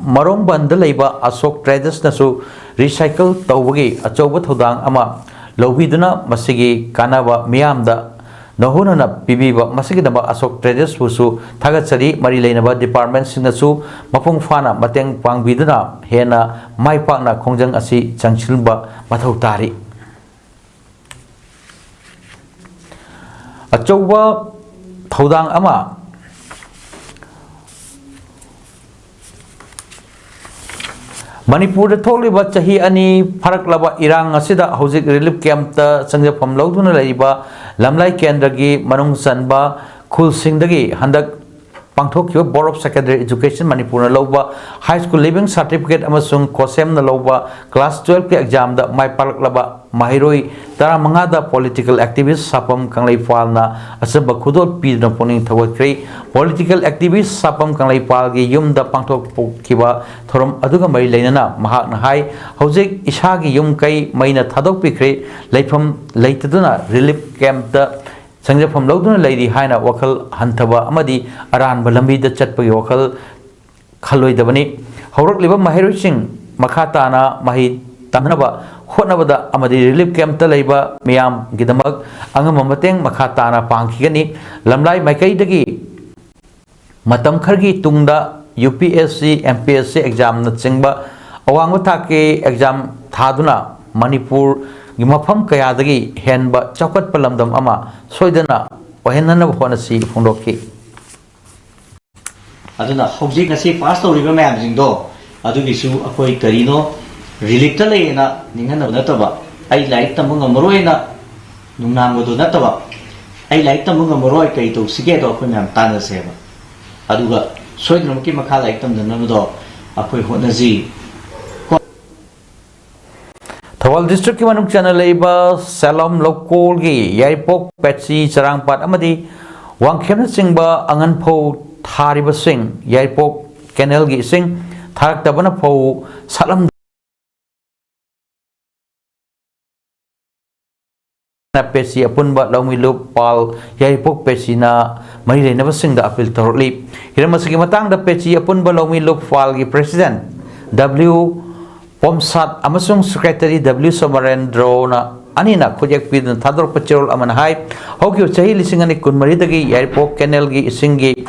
ꯃꯔꯣꯡꯕꯟꯗ ꯂꯩꯕ ꯑꯁꯣꯛ ꯇ꯭ꯔꯦꯗꯔꯁꯅꯁꯨ recycle ꯇꯧꯕꯒꯤ ꯑꯆꯧꯕ ꯊꯧꯗꯥꯡ ꯑꯃ ꯂꯧꯕꯤꯗꯨꯅ ꯃꯁꯤꯒꯤ ꯀꯥꯟꯅꯕ ꯃꯤꯌꯥꯝꯗ ꯅꯧꯍꯧꯅꯅ ꯄꯤꯕꯤꯕ, ꯃꯁꯤꯒꯤꯗꯃꯛ ꯑꯁꯣꯛ ꯇ꯭ꯔꯦꯗꯔꯁꯄꯨꯁꯨ ꯊꯥꯒꯠꯆꯔꯤ꯫ ꯃꯔꯤ ꯂꯩꯅꯕ departmentꯁꯤꯡꯅꯁꯨ ꯃꯄꯨꯡ ꯐꯥꯅ ꯃꯇꯦꯡ ꯄꯥꯡꯕꯤꯗꯨꯅ ꯍꯦꯟꯅ ꯃꯥꯏ ꯄꯥꯛꯅ ꯈꯣꯡꯖꯪ ꯑꯁꯤ ꯆꯪꯁꯤꯟꯕ ꯃꯊꯧ ꯇꯥꯔꯤ꯫ ꯑꯆꯧꯕ ꯊꯧꯗꯥꯡ ꯑꯃ꯫ ꯃꯅꯤꯄꯨꯔꯗ ꯊꯣꯛꯂꯤꯕ ꯆꯍꯤ ꯑꯅꯤ ꯐꯥꯔꯛꯂꯕ ꯏꯔꯥꯡ ꯑꯁꯤꯗ ꯍꯧꯖꯤꯛ relief campꯇ ꯆꯪꯖꯐꯝ ꯂꯧꯗꯨꯅ ꯂꯩꯔꯤꯕ ꯂꯝꯂꯥꯏ ꯀꯦꯟꯗ꯭ꯔꯒꯤ ꯃꯅꯨꯡ ꯆꯟꯕ ꯈꯨꯜꯁꯤꯡꯗꯒꯤ ꯍꯟꯗꯛ ꯄꯥꯡꯊꯣꯛꯈꯤꯕ Board of Secondary Education ꯃꯅꯤꯄꯨꯔꯅ ꯂꯧꯕ High School Leaving Certificate ꯑꯃꯁꯨꯡ COHSEMꯅ ꯂꯧꯕ class twelveꯀꯤ examꯗ ꯃꯥꯏ ꯄꯥꯛꯂꯛꯂꯕ ꯃꯍꯩꯔꯣꯏ ꯇꯔꯥꯃꯉꯥꯗ political activist ꯁꯥꯄꯝ ꯀꯪꯂꯩꯄꯥꯜꯅ ꯑꯆꯝꯕ ꯈꯨꯗꯣꯜ ꯄꯤꯗꯨꯅ ꯄꯨꯛꯅꯤꯡ ꯊꯧꯒꯠꯈ꯭ꯔꯦ꯫ Political activist ꯁꯥꯄꯝ ꯀꯪꯂꯩꯄꯥꯜꯒꯤ ꯌꯨꯝꯗ ꯄꯥꯡꯊꯣꯛꯈꯤꯕ ꯊꯧꯔꯝ ꯑꯗꯨꯒ ꯃꯔꯤ ꯂꯩꯅꯅ ꯃꯍꯥꯛꯅ ꯍꯥꯏ, ꯍꯧꯖꯤꯛ ꯏꯁꯥꯒꯤ ꯌꯨꯝ ꯀꯩ ꯃꯩꯅ ꯊꯥꯗꯣꯛꯄꯤꯈ꯭ꯔꯦ, ꯂꯩꯐꯝ ꯂꯩꯇꯗꯨꯅ relief campꯇ ꯆꯪꯖꯐꯝ ꯂꯧꯗꯨꯅ ꯂꯩꯔꯤ ꯍꯥꯏꯅ ꯋꯥꯈꯜ ꯍꯟꯊꯕ ꯑꯃꯗꯤ ꯑꯔꯥꯟꯕ ꯂꯝꯕꯤꯗ ꯆꯠꯄꯒꯤ ꯋꯥꯈꯜ ꯈꯜꯂꯣꯏꯗꯕꯅꯤ꯫ ꯍꯧꯔꯛꯂꯤꯕ ꯃꯍꯩꯔꯣꯏꯁꯤꯡ ꯃꯈꯥ ꯇꯥꯅ ꯃꯍꯩ ꯇꯝꯅꯕ ꯍꯣꯠꯅꯕꯗ ꯑꯃꯗꯤ relief campꯇ ꯂꯩꯕ ꯃꯤꯌꯥꯝꯒꯤꯗꯃꯛ ꯑꯉꯝꯕ ꯃꯇꯦꯡ ꯃꯈꯥ ꯇꯥꯅ ꯄꯥꯡꯈꯤꯒꯅꯤ꯫ ꯂꯝꯂꯥꯏ ꯃꯥꯏꯀꯩꯗꯒꯤ ꯃꯇꯝ ꯈꯔꯒꯤ ꯇꯨꯡꯗ UPSC, MPSC examꯅꯆꯤꯡꯕ ꯑꯋꯥꯡꯕ ꯊꯥꯛꯀꯤ exam ꯊꯥꯗꯨꯅ ꯃꯅꯤꯄꯨꯔꯒꯤ ꯃꯐꯝ ꯀꯌꯥꯗꯒꯤ ꯍꯦꯟꯕ ꯆꯥꯎꯈꯠꯄ ꯂꯝꯗꯝ ꯑꯃ ꯁꯣꯏꯗꯅ ꯑꯣꯏꯍꯟꯅꯅꯕ ꯍꯣꯠꯅꯁꯤ ꯐꯣꯡꯗꯣꯛꯈꯤ꯫ ꯑꯗꯨꯅ ꯍꯧꯖꯤꯛ ꯉꯁꯤ ꯄꯥꯁ ꯇꯧꯔꯤꯕ ꯃꯌꯥꯝꯁꯤꯡꯗꯣ, ꯑꯗꯨꯒꯤꯁꯨ ꯑꯩꯈꯣꯏ ꯀꯔꯤꯅꯣ, ꯔꯤꯂꯤꯞꯇ ꯂꯩꯌꯦꯅ ꯅꯤꯡꯍꯟꯅꯕ ꯅꯠꯇꯕ, ꯑꯩ ꯂꯥꯏꯔꯤꯛ ꯇꯝꯕ ꯉꯝꯃꯔꯣꯏꯅ ꯅꯨꯡꯅꯥꯡꯕꯗꯣ ꯅꯠꯇꯕ, ꯑꯩ ꯂꯥꯏꯔꯤꯛ ꯇꯝꯕ ꯉꯝꯃꯔꯣꯏ, ꯀꯔꯤ ꯇꯧꯁꯤꯒꯦꯗꯣ ꯑꯩꯈꯣꯏ ꯃꯌꯥꯝ ꯇꯥꯟꯅꯁꯦꯕ꯫ ꯑꯗꯨꯒ ꯁꯣꯏꯗꯅꯃꯛꯀꯤ ꯃꯈꯥ ꯂꯥꯏꯔꯤꯛ ꯇꯝꯗꯅꯕꯗꯣ ꯑꯩꯈꯣꯏ ꯍꯣꯠꯅꯁꯤ꯫ ꯊꯧꯕꯥꯜ ꯗꯤꯁꯇ꯭ꯔꯤꯛꯀꯤ ꯃꯅꯨꯡ ꯆꯟꯅ ꯂꯩꯕ ꯁꯦꯂꯣꯝ ꯂꯧꯀꯣꯜꯒꯤ ꯌꯥꯏꯔꯤꯄꯣꯛ, ꯄꯦꯠꯁꯤ, ꯆꯔꯥꯡꯄꯥꯠ ꯑꯃꯗꯤ ꯋꯥꯡꯈꯦꯝꯅꯆꯤꯡꯕ ꯑꯉꯟꯐꯧ ꯊꯥꯔꯤꯕꯁꯤꯡ ꯌꯥꯏꯔꯤꯄꯣꯛ ꯀꯦꯅꯦꯜꯒꯤ ꯏꯁꯤꯡ ꯊꯥꯔꯛꯇꯕꯅ ꯐꯧ ꯁꯥꯠꯂꯝ ꯄꯦꯠꯁꯤ ꯑꯄꯨꯟꯕ ꯂꯧꯃꯤ ꯂꯨꯞ ꯄꯥꯜ ꯌꯥꯏꯔꯤꯄꯣꯛ ꯄꯦꯠꯁꯤꯅ ꯃꯔꯤ ꯂꯩꯅꯕꯁꯤꯡꯗ ꯑꯄꯤꯜ ꯇꯧꯔꯛꯂꯤ꯫ ꯍꯤꯔꯝ ꯑꯁꯤꯒꯤ ꯃꯇꯥꯡꯗ ꯄꯦꯠꯁꯤ ꯑꯄꯨꯟꯕ ꯂꯧꯃꯤ ꯂꯨꯞ ꯄꯥꯜꯒꯤ ꯄ꯭ꯔꯦꯁꯤꯗꯦꯟꯠ ꯗꯕ꯭ꯂꯤꯎ ꯄꯣꯝꯁꯥꯠ ꯑꯃꯁꯨꯡ ꯁꯦꯀ꯭ꯔꯦꯇꯔꯤ ꯗꯕ꯭ꯂꯤꯎ ꯁꯣꯃꯔꯦꯟꯗ꯭ꯔꯣꯅ ꯑꯅꯤꯅ ꯈꯨꯠꯌꯦꯛ ꯄꯤꯗꯨꯅ ꯊꯥꯗꯣꯔꯛꯄ ꯆꯦꯔꯣꯜ ꯑꯃꯅ ꯍꯥꯏ, ꯍꯧꯈꯤꯕ ꯆꯍꯤ ꯂꯤꯁꯤꯡ ꯑꯅꯤ ꯀꯨꯟꯃꯔꯤꯗꯒꯤ ꯌꯥꯏꯔꯤꯄꯣꯛ ꯀꯦꯅꯦꯜꯒꯤ ꯏꯁꯤꯡꯒꯤ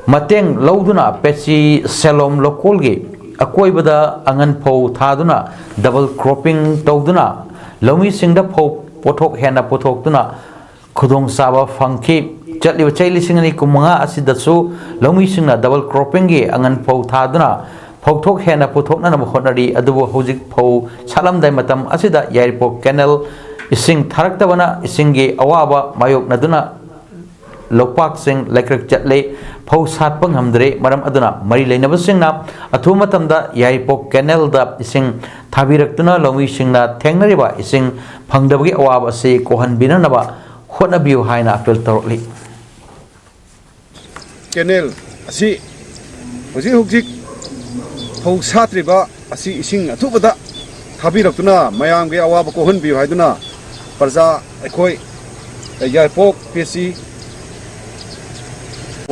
ꯃꯇꯦꯡ ꯂꯧꯗꯨꯅ ꯄꯦꯠꯁꯤ ꯁꯦꯂꯣꯝ ꯂꯧꯀꯣꯜꯒꯤ ꯑꯀꯣꯏꯕꯗ ꯑꯉꯟ ꯐꯧ ꯊꯥꯗꯨꯅ ꯗꯕꯜ ꯀ꯭ꯔꯣꯞꯄꯤꯡ ꯇꯧꯗꯨꯅ ꯂꯧꯃꯤꯁꯤꯡꯗ ꯐꯧ ꯄꯣꯠꯊꯣꯛ ꯍꯦꯟꯅ ꯄꯨꯊꯣꯛꯇꯨꯅ ꯈꯨꯗꯣꯡꯆꯥꯕ ꯐꯪꯈꯤ꯫ ꯆꯠꯂꯤꯕ ꯆꯍꯤ ꯂꯤꯁꯤꯡ ꯑꯅꯤ ꯀꯨꯟꯃꯉꯥ ꯑꯁꯤꯗꯁꯨ ꯂꯧꯃꯤꯁꯤꯡꯅ ꯗꯕꯜ ꯀ꯭ꯔꯣꯞꯄꯤꯡꯒꯤ ꯑꯉꯟ ꯐꯧ ꯊꯥꯗꯨꯅ ꯐꯧꯊꯣꯛ ꯍꯦꯟꯅ ꯄꯨꯊꯣꯛꯅꯅꯕ ꯍꯣꯠꯅꯔꯤ꯫ ꯑꯗꯨꯕꯨ ꯍꯧꯖꯤꯛ ꯐꯧ ꯁꯥꯠꯂꯝꯗꯥꯏ ꯃꯇꯝ ꯑꯁꯤꯗ ꯌꯥꯏꯔꯤꯄꯣꯛ ꯀꯦꯅꯦꯜ ꯏꯁꯤꯡ ꯊꯥꯔꯛꯇꯕꯅ ꯏꯁꯤꯡꯒꯤ ꯑꯋꯥꯕ ꯃꯥꯌꯣꯛꯅꯗꯨꯅ ꯂꯧꯄꯥꯛꯁꯤꯡ ꯂꯩꯀ꯭ꯔꯛ ꯆꯠꯂꯦ, ꯐꯧ ꯁꯥꯠꯄ ꯉꯝꯗ꯭ꯔꯦ꯫ ꯃꯔꯝ ꯑꯗꯨꯅ ꯃꯔꯤ ꯂꯩꯅꯕꯁꯤꯡꯅ ꯑꯊꯨꯕ ꯃꯇꯝꯗ ꯌꯥꯏꯔꯤꯄꯣꯛ ꯀꯦꯅꯦꯜꯗ ꯏꯁꯤꯡ ꯊꯥꯕꯤꯔꯛꯇꯨꯅ ꯂꯧꯃꯤꯁꯤꯡꯅ ꯊꯦꯡꯅꯔꯤꯕ ꯏꯁꯤꯡ ꯐꯪꯗꯕꯒꯤ ꯑꯋꯥꯕ ꯑꯁꯤ ꯀꯣꯛꯍꯟꯕꯤꯅꯅꯕ ꯍꯣꯠꯅꯕꯤꯌꯨ ꯍꯥꯏꯅ ꯑꯄꯤꯜ ꯇꯧꯔꯛꯂꯤ꯫ ꯀꯦꯅꯦꯜ ꯑꯁꯤ ꯍꯧꯖꯤꯛ ꯍꯧꯖꯤꯛ ꯐꯧ ꯁꯥꯠꯇ꯭ꯔꯤꯕ ꯑꯁꯤ ꯏꯁꯤꯡ ꯑꯊꯨꯕꯗ ꯊꯥꯕꯤꯔꯛꯇꯨꯅ ꯃꯌꯥꯝꯒꯤ ꯑꯋꯥꯕ ꯀꯣꯛꯍꯟꯕꯤꯌꯨ ꯍꯥꯏꯗꯨꯅ ꯄ꯭ꯔꯖꯥ ꯑꯩꯈꯣꯏ ꯌꯥꯏꯄꯣꯛ ꯄꯦꯁꯤ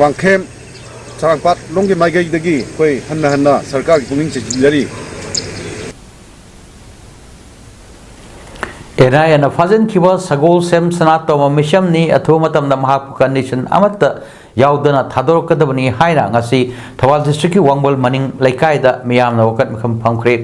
ꯋꯥꯡꯈꯦꯝ ꯆꯥꯡꯄꯥꯠ ꯂꯣꯝꯒꯤ ꯃꯥꯏꯀꯩꯗꯒꯤ ꯑꯩꯈꯣꯏ ꯍꯟꯅ ꯍꯟꯅ ꯁꯔꯀꯥꯔꯒꯤ ꯄꯨꯛꯅꯤꯡ ꯆꯤꯡꯁꯤꯟꯖꯔꯤ꯫ ꯑꯦꯟ ꯑꯥꯏ ꯑꯦꯅ ꯐꯥꯖꯤꯟꯈꯤꯕ ꯁꯒꯣꯜꯁꯦꯝ ꯁꯅꯥꯇꯣꯝꯕ ꯃꯤꯁꯝꯅꯤ꯫ ꯑꯊꯨꯕ ꯃꯇꯝꯗ ꯃꯍꯥꯛꯄꯨ ꯀꯟꯗꯤꯁꯟ ꯑꯃꯠꯇ ꯌꯥꯎꯗꯅ ꯊꯥꯗꯣꯔꯛꯀꯗꯕꯅꯤ ꯍꯥꯏꯅ ꯉꯁꯤ ꯊꯧꯕꯥꯜ ꯗꯤꯁꯇ꯭ꯔꯤꯛꯀꯤ ꯋꯥꯡꯕꯜ ꯃꯅꯤꯡ ꯂꯩꯀꯥꯏꯗ ꯃꯤꯌꯥꯝꯅ ꯋꯥꯀꯠ ꯃꯤꯐꯝ ꯐꯝꯈ꯭ꯔꯦ꯫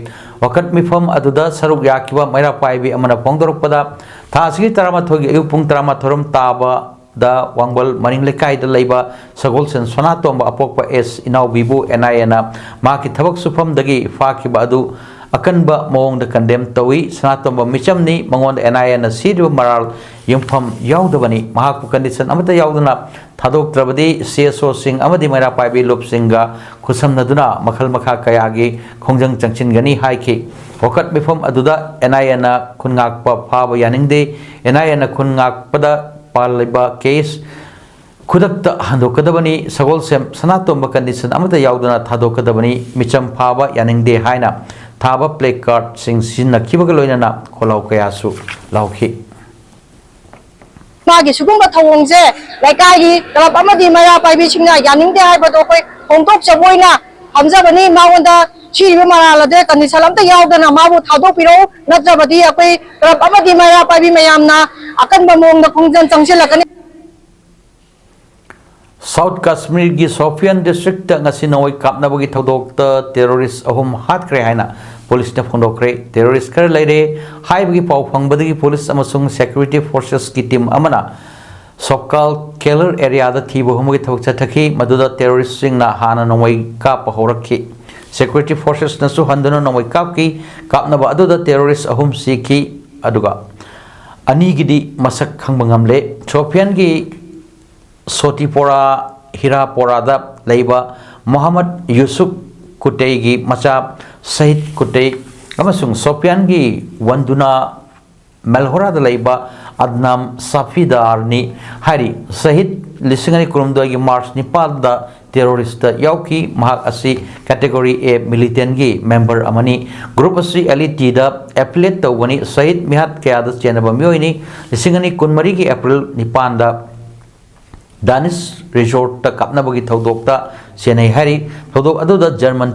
ꯋꯥꯀꯠ ꯃꯤꯐꯝ ꯑꯗꯨꯗ ꯁꯔꯨꯛ ꯌꯥꯈꯤꯕ ꯃꯩꯔꯥ ꯄꯥꯏꯕꯤ ꯑꯃꯅ ꯐꯣꯡꯗꯣꯔꯛꯄꯗ, ꯊꯥ ꯑꯁꯤꯒꯤ ꯇꯔꯥꯃꯥꯊꯣꯏꯒꯤ ꯑꯌꯨꯛ ꯄꯨꯡ ꯇꯔꯥꯃꯥꯊꯣꯏ ꯔꯣꯝ ꯇꯥꯕꯗ ꯋꯥꯡꯕꯜ ꯃꯅꯤꯡ ꯂꯩꯀꯥꯏꯗ ꯂꯩꯕ ꯁꯒꯣꯜꯁꯦꯟ ꯁꯅꯥꯇꯣꯝꯕ ꯑꯄꯣꯛꯄ ꯑꯦꯁ ꯏꯅꯥꯎꯕꯤꯕꯨ ꯑꯦꯟ ꯑꯥꯏ ꯑꯦꯅ ꯃꯍꯥꯛꯀꯤ ꯊꯕꯛ ꯁꯨꯐꯝꯗꯒꯤ ꯐꯥꯈꯤꯕ ꯑꯗꯨ ꯑꯀꯟꯕ ꯃꯑꯣꯡꯗ ꯀꯟꯗꯦꯝ ꯇꯧꯏ꯫ ꯁꯅꯥꯇꯣꯝꯕ ꯃꯤꯆꯝꯅꯤ, ꯃꯉꯣꯟꯗ ꯑꯦꯟ ꯑꯥꯏ ꯑꯦꯅ ꯁꯤꯔꯤꯕ ꯃꯔꯥꯜ ꯌꯨꯝꯐꯝ ꯌꯥꯎꯗꯕꯅꯤ꯫ ꯃꯍꯥꯛꯄꯨ ꯀꯟꯗꯤꯁꯟ ꯑꯃꯠꯇ ꯌꯥꯎꯗꯅ ꯊꯥꯗꯣꯛꯇ꯭ꯔꯕꯗꯤ ꯁꯤ ꯑꯦꯁ ꯑꯣꯁꯤꯡ ꯑꯃꯗꯤ ꯃꯩꯔꯥ ꯄꯥꯏꯕꯤ ꯂꯨꯞꯁꯤꯡꯒ ꯈꯨꯠꯁꯝꯅꯗꯨꯅ ꯃꯈꯜ ꯃꯈꯥ ꯀꯌꯥꯒꯤ ꯈꯣꯡꯖꯪ ꯆꯪꯁꯤꯟꯒꯅꯤ ꯍꯥꯏꯈꯤ꯫ ꯋꯥꯀꯠ ꯃꯤꯐꯝ ꯑꯗꯨꯗ ꯑꯦꯟ ꯑꯥꯏ ꯑꯦꯅ ꯈꯨꯟ ꯉꯥꯛꯄ ꯐꯥꯕ ꯌꯥꯅꯤꯡꯗꯦ, ꯑꯦꯟ ꯑꯥꯏ ꯑꯦꯅ ꯈꯨꯟ ꯉꯥꯛꯄꯗ ꯄꯥꯜꯂꯤꯕ ꯀꯦꯁ ꯈꯨꯗꯛꯇ ꯍꯟꯗꯣꯛꯀꯗꯕꯅꯤ, ꯁꯒꯣꯜꯁꯦꯝ ꯁꯅꯥꯇꯣꯝꯕ ꯀꯟꯗꯤꯁꯟ ꯑꯃꯠꯇ ꯌꯥꯎꯗꯅ ꯊꯥꯗꯣꯛꯀꯗꯕꯅꯤ, ꯃꯤꯆꯝ ꯐꯥꯕ ꯌꯥꯅꯤꯡꯗꯦ ꯍꯥꯏꯅ ꯊꯥꯕ ꯄ꯭ꯂꯦ ꯀꯥꯔꯗꯁꯤꯡ ꯁꯤꯖꯤꯟꯅꯈꯤꯕꯒ ꯂꯣꯏꯅꯅ ꯈꯣꯜꯂꯥꯎ ꯀꯌꯥꯁꯨ ꯂꯥꯎꯈꯤ꯫ ꯃꯥꯒꯤ ꯁꯤꯒꯨꯝꯕ ꯊꯧꯑꯣꯡꯁꯦ ꯂꯩꯀꯥꯏꯒꯤ ꯀ꯭ꯂꯕ ꯑꯃꯗꯤ ꯃꯩꯔꯥ ꯄꯥꯏꯕꯤꯁꯤꯡꯅ ꯌꯥꯅꯤꯡꯗꯦ ꯍꯥꯏꯕꯗꯣ ꯑꯩꯈꯣꯏ ꯐꯣꯡꯗꯣꯛꯆꯕ ꯑꯣꯏꯅ ꯊꯝꯖꯕꯅꯤ꯫ ꯃꯉꯣꯟꯗ ꯁꯤꯔꯤꯕ ꯃꯔꯥꯜ ꯑꯗꯨ ꯀꯟꯗꯤꯁꯟ ꯑꯝꯇ ꯌꯥꯎꯗꯅ ꯃꯥꯕꯨ ꯊꯥꯗꯣꯛꯄꯤꯔꯛꯎ, ꯅꯠꯇ꯭ꯔꯕꯗꯤ ꯑꯩꯈꯣꯏ ꯀ꯭ꯂꯕ ꯑꯃꯗꯤ ꯃꯩꯔꯥ ꯄꯥꯏꯕꯤ ꯃꯌꯥꯝꯅ ꯑꯀꯟꯕ ꯃꯑꯣꯡꯗ ꯈꯣꯡꯖꯪ ꯆꯪꯁꯤꯜꯂꯛꯀꯅꯤ꯫ ꯁꯥꯎꯠ ꯀꯥꯁꯃꯤꯔꯒꯤ ꯁꯣꯐꯤꯌꯥꯟ ꯗꯤꯁꯇ꯭ꯔꯤꯛꯇ ꯉꯁꯤ ꯅꯣꯡꯃꯩ ꯀꯥꯞꯅꯕꯒꯤ ꯊꯧꯗꯣꯛꯇ ꯇꯦꯔꯣꯔꯤꯁ ꯑꯍꯨꯝ ꯍꯥꯠꯈ꯭ꯔꯦ ꯍꯥꯏꯅ ꯄꯨꯂꯤꯁꯅ ꯐꯣꯡꯗꯣꯛꯈ꯭ꯔꯦ꯫ ꯇꯦꯔꯣꯔꯤꯁ ꯈꯔ ꯂꯩꯔꯦ ꯍꯥꯏꯕꯒꯤ ꯄꯥꯎ ꯐꯪꯕꯗꯒꯤ ꯄꯨꯂꯤꯁ ꯑꯃꯁꯨꯡ ꯁꯦꯀ꯭ꯌꯨꯔꯤꯇꯤ ꯐꯣꯔꯁꯦꯁꯀꯤ ꯇꯤꯝ ꯑꯃꯅ ꯁꯣꯞꯀꯥꯜ ꯀꯦꯂꯔ ꯑꯦꯔꯤꯌꯥꯗ ꯊꯤꯕ ꯍꯨꯝꯕꯒꯤ ꯊꯕꯛ ꯆꯠꯊꯈꯤ꯫ ꯃꯗꯨꯗ ꯇꯦꯔꯣꯔꯤꯁꯁꯤꯡꯅ ꯍꯥꯟꯅ ꯅꯣꯡꯃꯩ ꯀꯥꯞꯄ ꯍꯧꯔꯛꯈꯤ꯫ ꯁꯦꯀ꯭ꯌꯨꯔꯤꯇꯤ ꯐꯣꯔꯁꯦꯁꯅꯁꯨ ꯍꯟꯗꯨꯅ ꯅꯣꯡꯃꯩ ꯀꯥꯞꯈꯤ꯫ ꯀꯥꯞꯅꯕ ꯑꯗꯨꯗ ꯇꯦꯔꯣꯔꯤꯁ ꯑꯍꯨꯝ ꯁꯤꯈꯤ, ꯑꯗꯨꯒ ꯑꯅꯤꯒꯤꯗꯤ ꯃꯁꯛ ꯈꯪꯕ ꯉꯝꯂꯦ꯫ ꯁꯣꯐꯤꯌꯥꯟꯒꯤ ꯁꯣꯇꯤꯄꯣꯔꯥ ꯍꯤꯔꯥꯄꯣꯔꯥꯗ ꯂꯩꯕ ꯃꯣꯍꯝꯃꯗ ꯌꯨꯁꯨꯐ ꯀꯨꯇꯩꯒꯤ ꯃꯆꯥ ꯁꯍꯤꯗ ꯀꯨꯇꯩ ꯑꯃꯁꯨꯡ ꯁꯣꯐꯤꯌꯥꯟꯒꯤ ꯋꯟꯗꯨꯅꯥ ꯃꯦꯜꯍꯣꯔꯥꯗ ꯂꯩꯕ ꯑꯗꯅꯥꯝ ꯁꯥꯐꯤꯗꯥꯔꯅꯤ ꯍꯥꯏꯔꯤ꯫ ꯁꯍꯤꯗ ꯂꯤꯁꯤꯡ ꯑꯅꯤ ꯀꯨꯟꯍꯨꯝꯗꯣꯏꯒꯤ ꯃꯥꯔꯆ ꯅꯤꯄꯥꯟꯗ ꯇꯦꯔꯣꯔꯤꯁꯇ ꯌꯥꯎꯈꯤ꯫ ꯃꯍꯥꯛ ꯑꯁꯤ ꯀꯦꯇꯦꯒꯣꯔꯤ ꯑꯦ ꯃꯤꯂꯤꯇꯦꯟꯒꯤ ꯃꯦꯝꯕꯔ ꯑꯃꯅꯤ꯫ ꯒ꯭ꯔꯨꯞ ꯑꯁꯤ ꯑꯦꯜ ꯏ ꯇꯤꯗ ꯑꯦꯐꯤꯂꯦꯠ ꯇꯧꯕꯅꯤ꯫ ꯁꯍꯤꯗ ꯃꯤꯍꯥꯠ ꯀꯌꯥꯗ ꯆꯦꯟꯅꯕ ꯃꯤꯑꯣꯏꯅꯤ꯫ ꯂꯤꯁꯤꯡ ꯑꯅꯤ ꯀꯨꯟꯃꯔꯤꯒꯤ ꯑꯦꯄ꯭ꯔꯤꯜ ꯅꯤꯄꯥꯟꯗ ꯗꯥꯅꯤꯁ ꯔꯤꯖꯣꯔꯠꯇ ꯀꯥꯞꯅꯕꯒꯤ ꯊꯧꯗꯣꯛꯇ ꯆꯦꯟꯅꯩ ꯍꯥꯏꯔꯤ꯫ ꯊꯧꯗꯣꯛ ꯑꯗꯨꯗ ꯖꯔꯃꯟ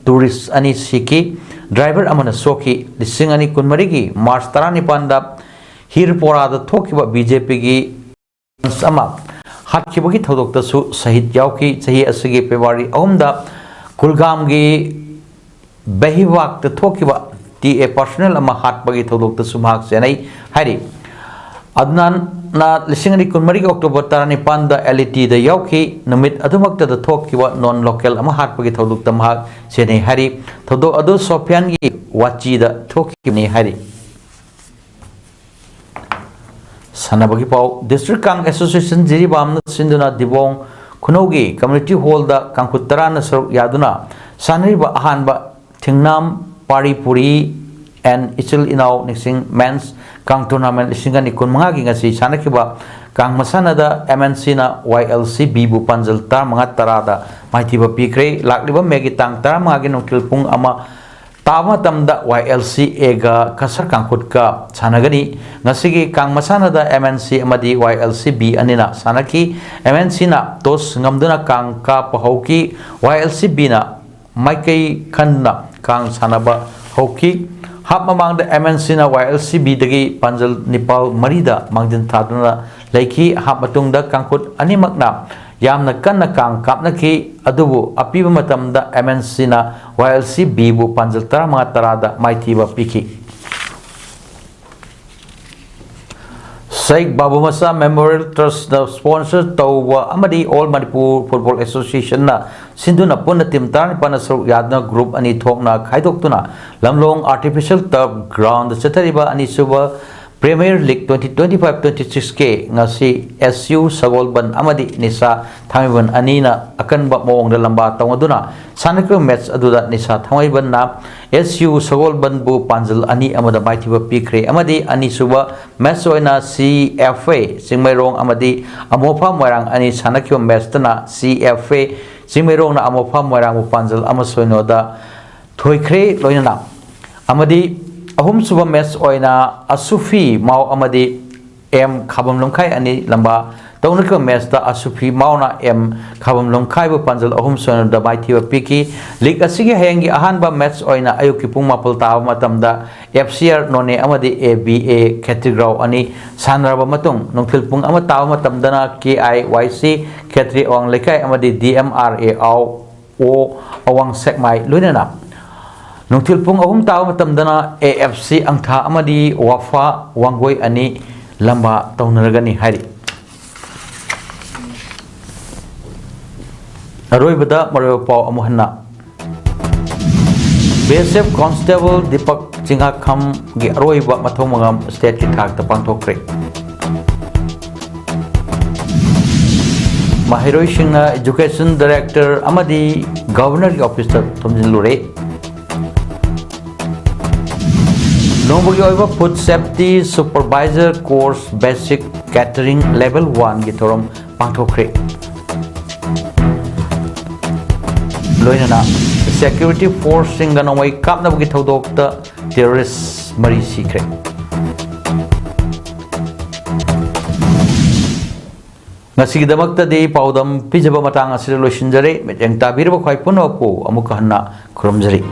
ꯇꯨꯔꯤꯁ ꯑꯅꯤ ꯁꯤꯈꯤ, ꯗ꯭ꯔꯥꯏꯚꯔ ꯑꯃꯅ ꯁꯣꯛꯈꯤ꯫ ꯂꯤꯁꯤꯡ ꯑꯅꯤ ꯀꯨꯟꯃꯔꯤꯒꯤ ꯃꯥꯔꯆ ꯇꯔꯥꯅꯤꯄꯥꯟꯗ ꯍꯤꯔꯄꯣꯔꯥꯗ ꯊꯣꯛꯈꯤꯕ ꯕꯤ ꯖꯦ ꯄꯤꯒꯤ ꯑꯃ ꯍꯥꯠꯈꯤꯕꯒꯤ ꯊꯧꯗꯣꯛꯇꯁꯨ ꯁꯍꯤꯗ ꯌꯥꯎꯈꯤ꯫ ꯆꯍꯤ ꯑꯁꯤꯒꯤ ꯐꯦꯕ꯭ꯔꯨꯋꯥꯔꯤ ꯑꯍꯨꯝꯗ ꯀꯨꯜꯒꯥꯝꯒꯤ ꯕꯦꯍꯤꯋꯥꯛꯇ ꯊꯣꯛꯈꯤꯕ ꯇꯤ ꯑꯦ ꯄꯥꯔꯁꯣꯅꯦꯜ ꯑꯃ ꯍꯥꯠꯄꯒꯤ ꯊꯧꯗꯣꯛꯇꯁꯨ ꯃꯍꯥꯛ ꯆꯦꯟꯅꯩ ꯍꯥꯏꯔꯤ꯫ ꯑꯗꯅꯥꯟꯅ ꯂꯤꯁꯤꯡ ꯑꯅꯤ ꯀꯨꯟꯃꯔꯤꯒꯤ ꯑꯣꯛꯇꯣꯕꯔ ꯇꯔꯥꯅꯤꯄꯥꯟꯗ ꯑꯦꯜ ꯏ ꯇꯤꯗ ꯌꯥꯎꯈꯤ꯫ ꯅꯨꯃꯤꯠ ꯑꯗꯨꯃꯛꯇꯗ ꯊꯣꯛꯈꯤꯕ ꯅꯣꯟ ꯂꯣꯀꯦꯜ ꯑꯃ ꯍꯥꯠꯄꯒꯤ ꯊꯧꯗꯣꯛꯇ ꯃꯍꯥꯛ ꯆꯦꯟꯅꯩ ꯍꯥꯏꯔꯤ꯫ ꯊꯧꯗꯣꯛ ꯑꯗꯨ ꯁꯣꯐꯤꯌꯥꯟꯒꯤ ꯋꯥꯆꯤꯗ ꯊꯣꯛꯈꯤꯕꯅꯤ ꯍꯥꯏꯔꯤ꯫ ꯁꯥꯟꯅꯕꯒꯤ ꯄꯥꯎ꯫ ꯗꯤꯁꯇ꯭ꯔꯤꯛ ꯀꯥꯡ ꯑꯦꯁꯣꯁꯤꯌꯦꯁꯟ ꯖꯤꯔꯤꯕꯥꯝꯅ ꯁꯤꯟꯗꯨꯅ ꯗꯤꯕꯣꯡ ꯈꯨꯅꯧꯒꯤ ꯀꯝꯃ꯭ꯌꯨꯅꯤꯇꯤ ꯍꯣꯜꯗ ꯀꯥꯡꯈꯨꯠ ꯇꯔꯥꯅ ꯁꯔꯨꯛ ꯌꯥꯗꯨꯅ ꯁꯥꯟꯅꯔꯤꯕ ꯑꯍꯥꯟꯕ ꯊꯤꯡꯅꯥꯝ ꯄꯥꯔꯤ ꯄꯨꯔꯤ ꯑꯦꯟ ꯏꯆꯤꯜ ꯏꯅꯥꯎ ꯅꯤꯡꯁꯤꯡ ꯃꯦꯟꯁ ꯀꯥꯡ ꯇꯣꯔꯅꯥꯃꯦꯟ ꯂꯤꯁꯤꯡ ꯑꯅꯤ ꯀꯨꯟꯃꯉꯥꯒꯤ ꯉꯁꯤ ꯁꯥꯟꯅꯈꯤꯕ ꯀꯥꯡ ꯃꯁꯥꯟꯅꯗ ꯑꯦꯝ ꯑꯦꯟ ꯁꯤꯅ ꯋꯥꯏ ꯑꯦꯜ ꯁꯤ ꯕꯤꯕꯨ ꯄꯥꯟꯖꯜ ꯇꯔꯥꯃꯉꯥ ꯇꯔꯥꯗ ꯃꯥꯏꯊꯤꯕ ꯄꯤꯈ꯭ꯔꯦ꯫ ꯂꯥꯛꯂꯤꯕ ꯃꯦꯒꯤ ꯇꯥꯡ ꯇꯔꯥꯃꯉꯥꯒꯤ ꯅꯨꯡꯊꯤꯜ ꯄꯨꯡ ꯑꯃ ꯇꯥꯕ ꯃꯇꯝꯗ ꯋꯥꯏ ꯑꯦꯜ ꯁꯤ ꯑꯦꯒ ꯀꯁꯔ ꯀꯥꯡꯈꯨꯠꯀ ꯁꯥꯟꯅꯒꯅꯤ꯫ ꯉꯁꯤꯒꯤ ꯀꯥꯡ ꯃꯁꯥꯟꯅꯗ ꯑꯦꯝ ꯑꯦꯟ ꯁꯤ ꯑꯃꯗꯤ ꯋꯥꯏ ꯑꯦꯜ ꯁꯤ ꯕꯤ ꯑꯅꯤꯅ ꯁꯥꯟꯅꯈꯤ꯫ ꯑꯦꯝ ꯑꯦꯟ ꯁꯤꯅ ꯇꯣꯁ ꯉꯝꯗꯨꯅ ꯀꯥꯡ ꯀꯥꯞꯄ ꯍꯧꯈꯤ꯫ ꯋꯥꯏ ꯑꯦꯜ ꯁꯤ ꯕꯤꯅ ꯃꯥꯏꯀꯩ ꯈꯟꯗꯨꯅ ꯀꯥꯡ ꯁꯥꯟꯅꯕ ꯍꯧꯈꯤ꯫ ꯍꯥꯞ ꯃꯃꯥꯡꯗ ꯑꯦꯝ ꯑꯦꯟ ꯁꯤꯅ ꯋꯥꯏ ꯑꯦꯜ ꯁꯤ ꯕꯤꯗꯒꯤ ꯄꯥꯟꯖꯜ ꯅꯤꯄꯥꯜ ꯃꯔꯤꯗ ꯃꯥꯡꯖꯤꯟ ꯊꯥꯗꯨꯅ ꯂꯩꯈꯤ꯫ ꯍꯥꯞ ꯃꯇꯨꯡꯗ ꯀꯥꯡꯈꯨꯠ ꯑꯅꯤꯃꯛꯅ ꯌꯥꯝꯅ ꯀꯟꯅ ꯀꯥꯡ ꯀꯥꯞꯅꯈꯤ, ꯑꯗꯨꯕꯨ ꯑꯄꯤꯕ ꯃꯇꯝꯗ ꯑꯦꯝ ꯑꯦꯟ ꯁꯤꯅ ꯋꯥꯏ ꯑꯦꯜ ꯁꯤ ꯕꯤꯕꯨ ꯄꯥꯟꯖꯜ ꯇꯔꯥꯃꯉꯥ ꯇꯔꯥꯗ ꯃꯥꯏꯊꯤꯕ ꯄꯤꯈꯤ꯫ ꯁꯩꯛ ꯕꯥꯕꯨ ꯃꯆꯥ ꯃꯦꯃꯣꯔꯤꯌꯦꯜ ꯇ꯭ꯔꯁꯅ ꯁ꯭ꯄꯣꯟꯁꯔ ꯇꯧꯕ ꯑꯃꯗꯤ ꯑꯣꯜ ꯃꯅꯤꯄꯨꯔ ꯐꯨꯠꯕꯣꯜ ꯑꯦꯁꯣꯁꯤꯌꯦꯁꯟꯅ ꯁꯤꯟꯗꯨꯅ ꯄꯨꯟꯅ ꯇꯤꯝ ꯇꯔꯥꯅꯤꯄꯥꯟꯅ ꯁꯔꯨꯛ ꯌꯥꯗꯨꯅ ꯒ꯭ꯔꯨꯞ ꯑꯅꯤ ꯊꯣꯛꯅ ꯈꯥꯏꯗꯣꯛꯇꯨꯅ ꯂꯝꯂꯣꯡ ꯑꯥꯔꯇꯤꯐꯤꯁꯤꯌꯦꯜ ꯇꯔꯐ ꯒ꯭ꯔꯥꯎꯟꯗ ꯆꯠꯊꯔꯤꯕ ꯑꯅꯤꯁꯨꯕ premier league twenty twenty-five twenty-six ꯀꯤ ꯉꯁꯤ ꯑꯦꯁ ꯌꯨ ꯁꯒꯣꯜꯕꯟ ꯑꯃꯗꯤ ꯅꯤꯁꯥ ꯊꯥꯡꯃꯩꯕꯟ ꯑꯅꯤꯅ ꯑꯀꯟꯕ ꯃꯑꯣꯡꯗ ꯂꯝꯕꯥ ꯇꯧꯅꯗꯨꯅ ꯁꯥꯟꯅꯈꯤꯕ ꯃꯦꯠꯆ ꯑꯗꯨꯗ ꯅꯤꯁꯥ ꯊꯥꯡꯃꯩꯕꯟꯅ ꯑꯦꯁ ꯌꯨ ꯁꯒꯣꯜꯕꯟꯕꯨ ꯄꯥꯟꯖꯜ ꯑꯅꯤ ꯑꯃꯗ ꯃꯥꯏꯊꯤꯕ ꯄꯤꯈ꯭ꯔꯦ ꯑꯃꯗꯤ ꯑꯅꯤꯁꯨꯕ ꯃꯦꯠꯆ ꯑꯣꯏꯅ ꯁꯤ ꯑꯦꯐ ꯑꯦ ꯆꯤꯡꯃꯩꯔꯣꯡ ꯑꯃꯗꯤ ꯑꯃꯣꯐꯥ ꯃꯣꯏꯔꯥꯡ ꯑꯅꯤ ꯁꯥꯟꯅꯈꯤꯕ ꯃꯦꯠꯆꯇꯅ ꯁꯤ ꯑꯦꯐ ꯑꯦ ꯆꯤꯡꯃꯩꯔꯣꯡꯅ ꯑꯃꯣꯐꯥ ꯃꯣꯏꯔꯥꯡꯕꯨ ꯄꯥꯟꯖꯜ ꯑꯃ ꯁꯣꯏꯅꯣꯗ ꯊꯣꯏꯈ꯭ꯔꯦ꯫ ꯂꯣꯏꯅꯅ ꯑꯃꯗꯤ ꯑꯍꯨꯝꯁꯨꯕ ꯃꯦꯠꯆ ꯑꯣꯏꯅ ꯑꯁꯨꯐꯤ ꯃꯥꯎ ꯑꯃꯗꯤ ꯑꯦꯝ ꯈꯥꯕꯝ ꯂꯝꯈꯥꯏ ꯑꯅꯤ ꯂꯝꯕꯥ ꯇꯧꯅꯈꯤꯕ ꯃꯦꯠꯆꯇ ꯑꯁꯨꯐꯤ ꯃꯥꯎꯅ ꯑꯦꯝ ꯈꯥꯕꯝ ꯂꯝꯈꯥꯏꯕꯨ ꯄꯥꯟꯖꯜ ꯑꯍꯨꯝ ꯁꯣꯏꯅꯣꯗ ꯃꯥꯏꯊꯤꯕ ꯄꯤꯈꯤ꯫ ꯂꯤꯒ ꯑꯁꯤꯒꯤ ꯍꯌꯦꯡꯒꯤ ꯑꯍꯥꯟꯕ ꯃꯦꯠꯆ ꯑꯣꯏꯅ ꯑꯌꯨꯛꯀꯤ ꯄꯨꯡ ꯃꯥꯄꯜ ꯇꯥꯕ ꯃꯇꯝꯗ ꯑꯦꯐ ꯁꯤ ꯑꯥꯔ ꯅꯣꯅꯦ ꯑꯃꯗꯤ ꯑꯦ ꯕꯤ ꯑꯦ ꯈꯦꯇ꯭ꯔꯤꯒ꯭ꯔꯥꯎ ꯑꯅꯤ ꯁꯥꯟꯅꯔꯕ ꯃꯇꯨꯡ ꯅꯨꯡꯊꯤꯜ ꯄꯨꯡ ꯑꯃ ꯇꯥꯕ ꯃꯇꯝꯗꯅ ꯀꯦ ꯑꯥꯏ ꯋꯥꯏ ꯁꯤ ꯈꯦꯇ꯭ꯔꯤ ꯑꯋꯥꯡ ꯂꯩꯀꯥꯏ ꯑꯃꯗꯤ ꯗꯤ ꯑꯦꯝ ꯑꯥꯔ ꯑꯦ ꯑꯥꯎ ꯑꯣ ꯑꯋꯥꯡ ꯁꯦꯛꯃꯥꯏ ꯂꯣꯏꯅꯅ ꯅꯨꯡꯊꯤꯜ ꯄꯨꯡ ꯑꯍꯨꯝ ꯇꯥꯕ ꯃꯇꯝꯗꯅ ꯑꯦ ꯑꯦꯐ ꯁꯤ ꯑꯪꯊꯥ ꯑꯃꯗꯤ ꯋꯥꯐꯥ ꯋꯥꯡꯒꯣꯏ ꯑꯅꯤ ꯂꯝꯕꯥ ꯇꯧꯅꯔꯒꯅꯤ ꯍꯥꯏꯔꯤ꯫ ꯑꯔꯣꯏꯕꯗ ꯃꯔꯨꯑꯣꯏꯕ ꯄꯥꯎ ꯑꯃꯨꯛ ꯍꯟꯅ꯫ ꯕꯤ ꯑꯦꯁ ꯑꯦꯐ ꯀꯣꯟꯁꯇꯦꯕꯜ ꯗꯤꯄꯛ ꯆꯤꯡꯉꯥꯈꯝꯒꯤ ꯑꯔꯣꯏꯕ ꯃꯊꯧ ꯃꯉꯝ ꯁ꯭ꯇꯦꯠꯀꯤ ꯊꯥꯛꯇ ꯄꯥꯡꯊꯣꯛꯈ꯭ꯔꯦ꯫ ꯃꯍꯩꯔꯣꯏꯁꯤꯡꯅ ꯏꯖꯨꯀꯦꯁꯟ ꯗꯥꯏꯔꯦꯛꯇꯔ ꯑꯃꯗꯤ ꯒꯕꯔꯅꯔꯒꯤ ꯑꯣꯐꯤꯁꯇ ꯊꯣꯝꯖꯤꯜꯂꯨꯔꯦ꯫ ꯅꯣꯡꯃꯒꯤ ꯑꯣꯏꯕ food safety supervisor course basic catering level ꯋꯥꯟꯒꯤ ꯊꯧꯔꯝ ꯄꯥꯡꯊꯣꯛꯈ꯭ꯔꯦ꯫ ꯂꯣꯏꯅꯅ ꯁꯦꯀ꯭ꯌꯨꯔꯤꯇꯤ ꯐꯣꯔꯁꯁꯤꯡꯒ ꯅꯣꯡꯃꯩ ꯀꯥꯞꯅꯕꯒꯤ ꯊꯧꯗꯣꯛꯇ ꯇꯦꯔꯣꯔꯤꯁ ꯃꯔꯤ ꯁꯤꯈ꯭ꯔꯦ꯫ ꯉꯁꯤꯒꯤꯗꯃꯛꯇꯗꯤ ꯄꯥꯎꯗꯝ ꯄꯤꯖꯕ ꯃꯇꯥꯡ ꯑꯁꯤꯗ ꯂꯣꯏꯁꯤꯟꯖꯔꯦ꯫ ꯃꯤꯠꯌꯦꯡ ꯇꯥꯕꯤꯔꯕ ꯈ꯭ꯋꯥꯏ ꯄꯨꯝꯅꯃꯛꯄꯨ ꯑꯃꯨꯛꯀ ꯍꯟꯅ ꯈꯨꯔꯨꯝꯖꯔꯤ꯫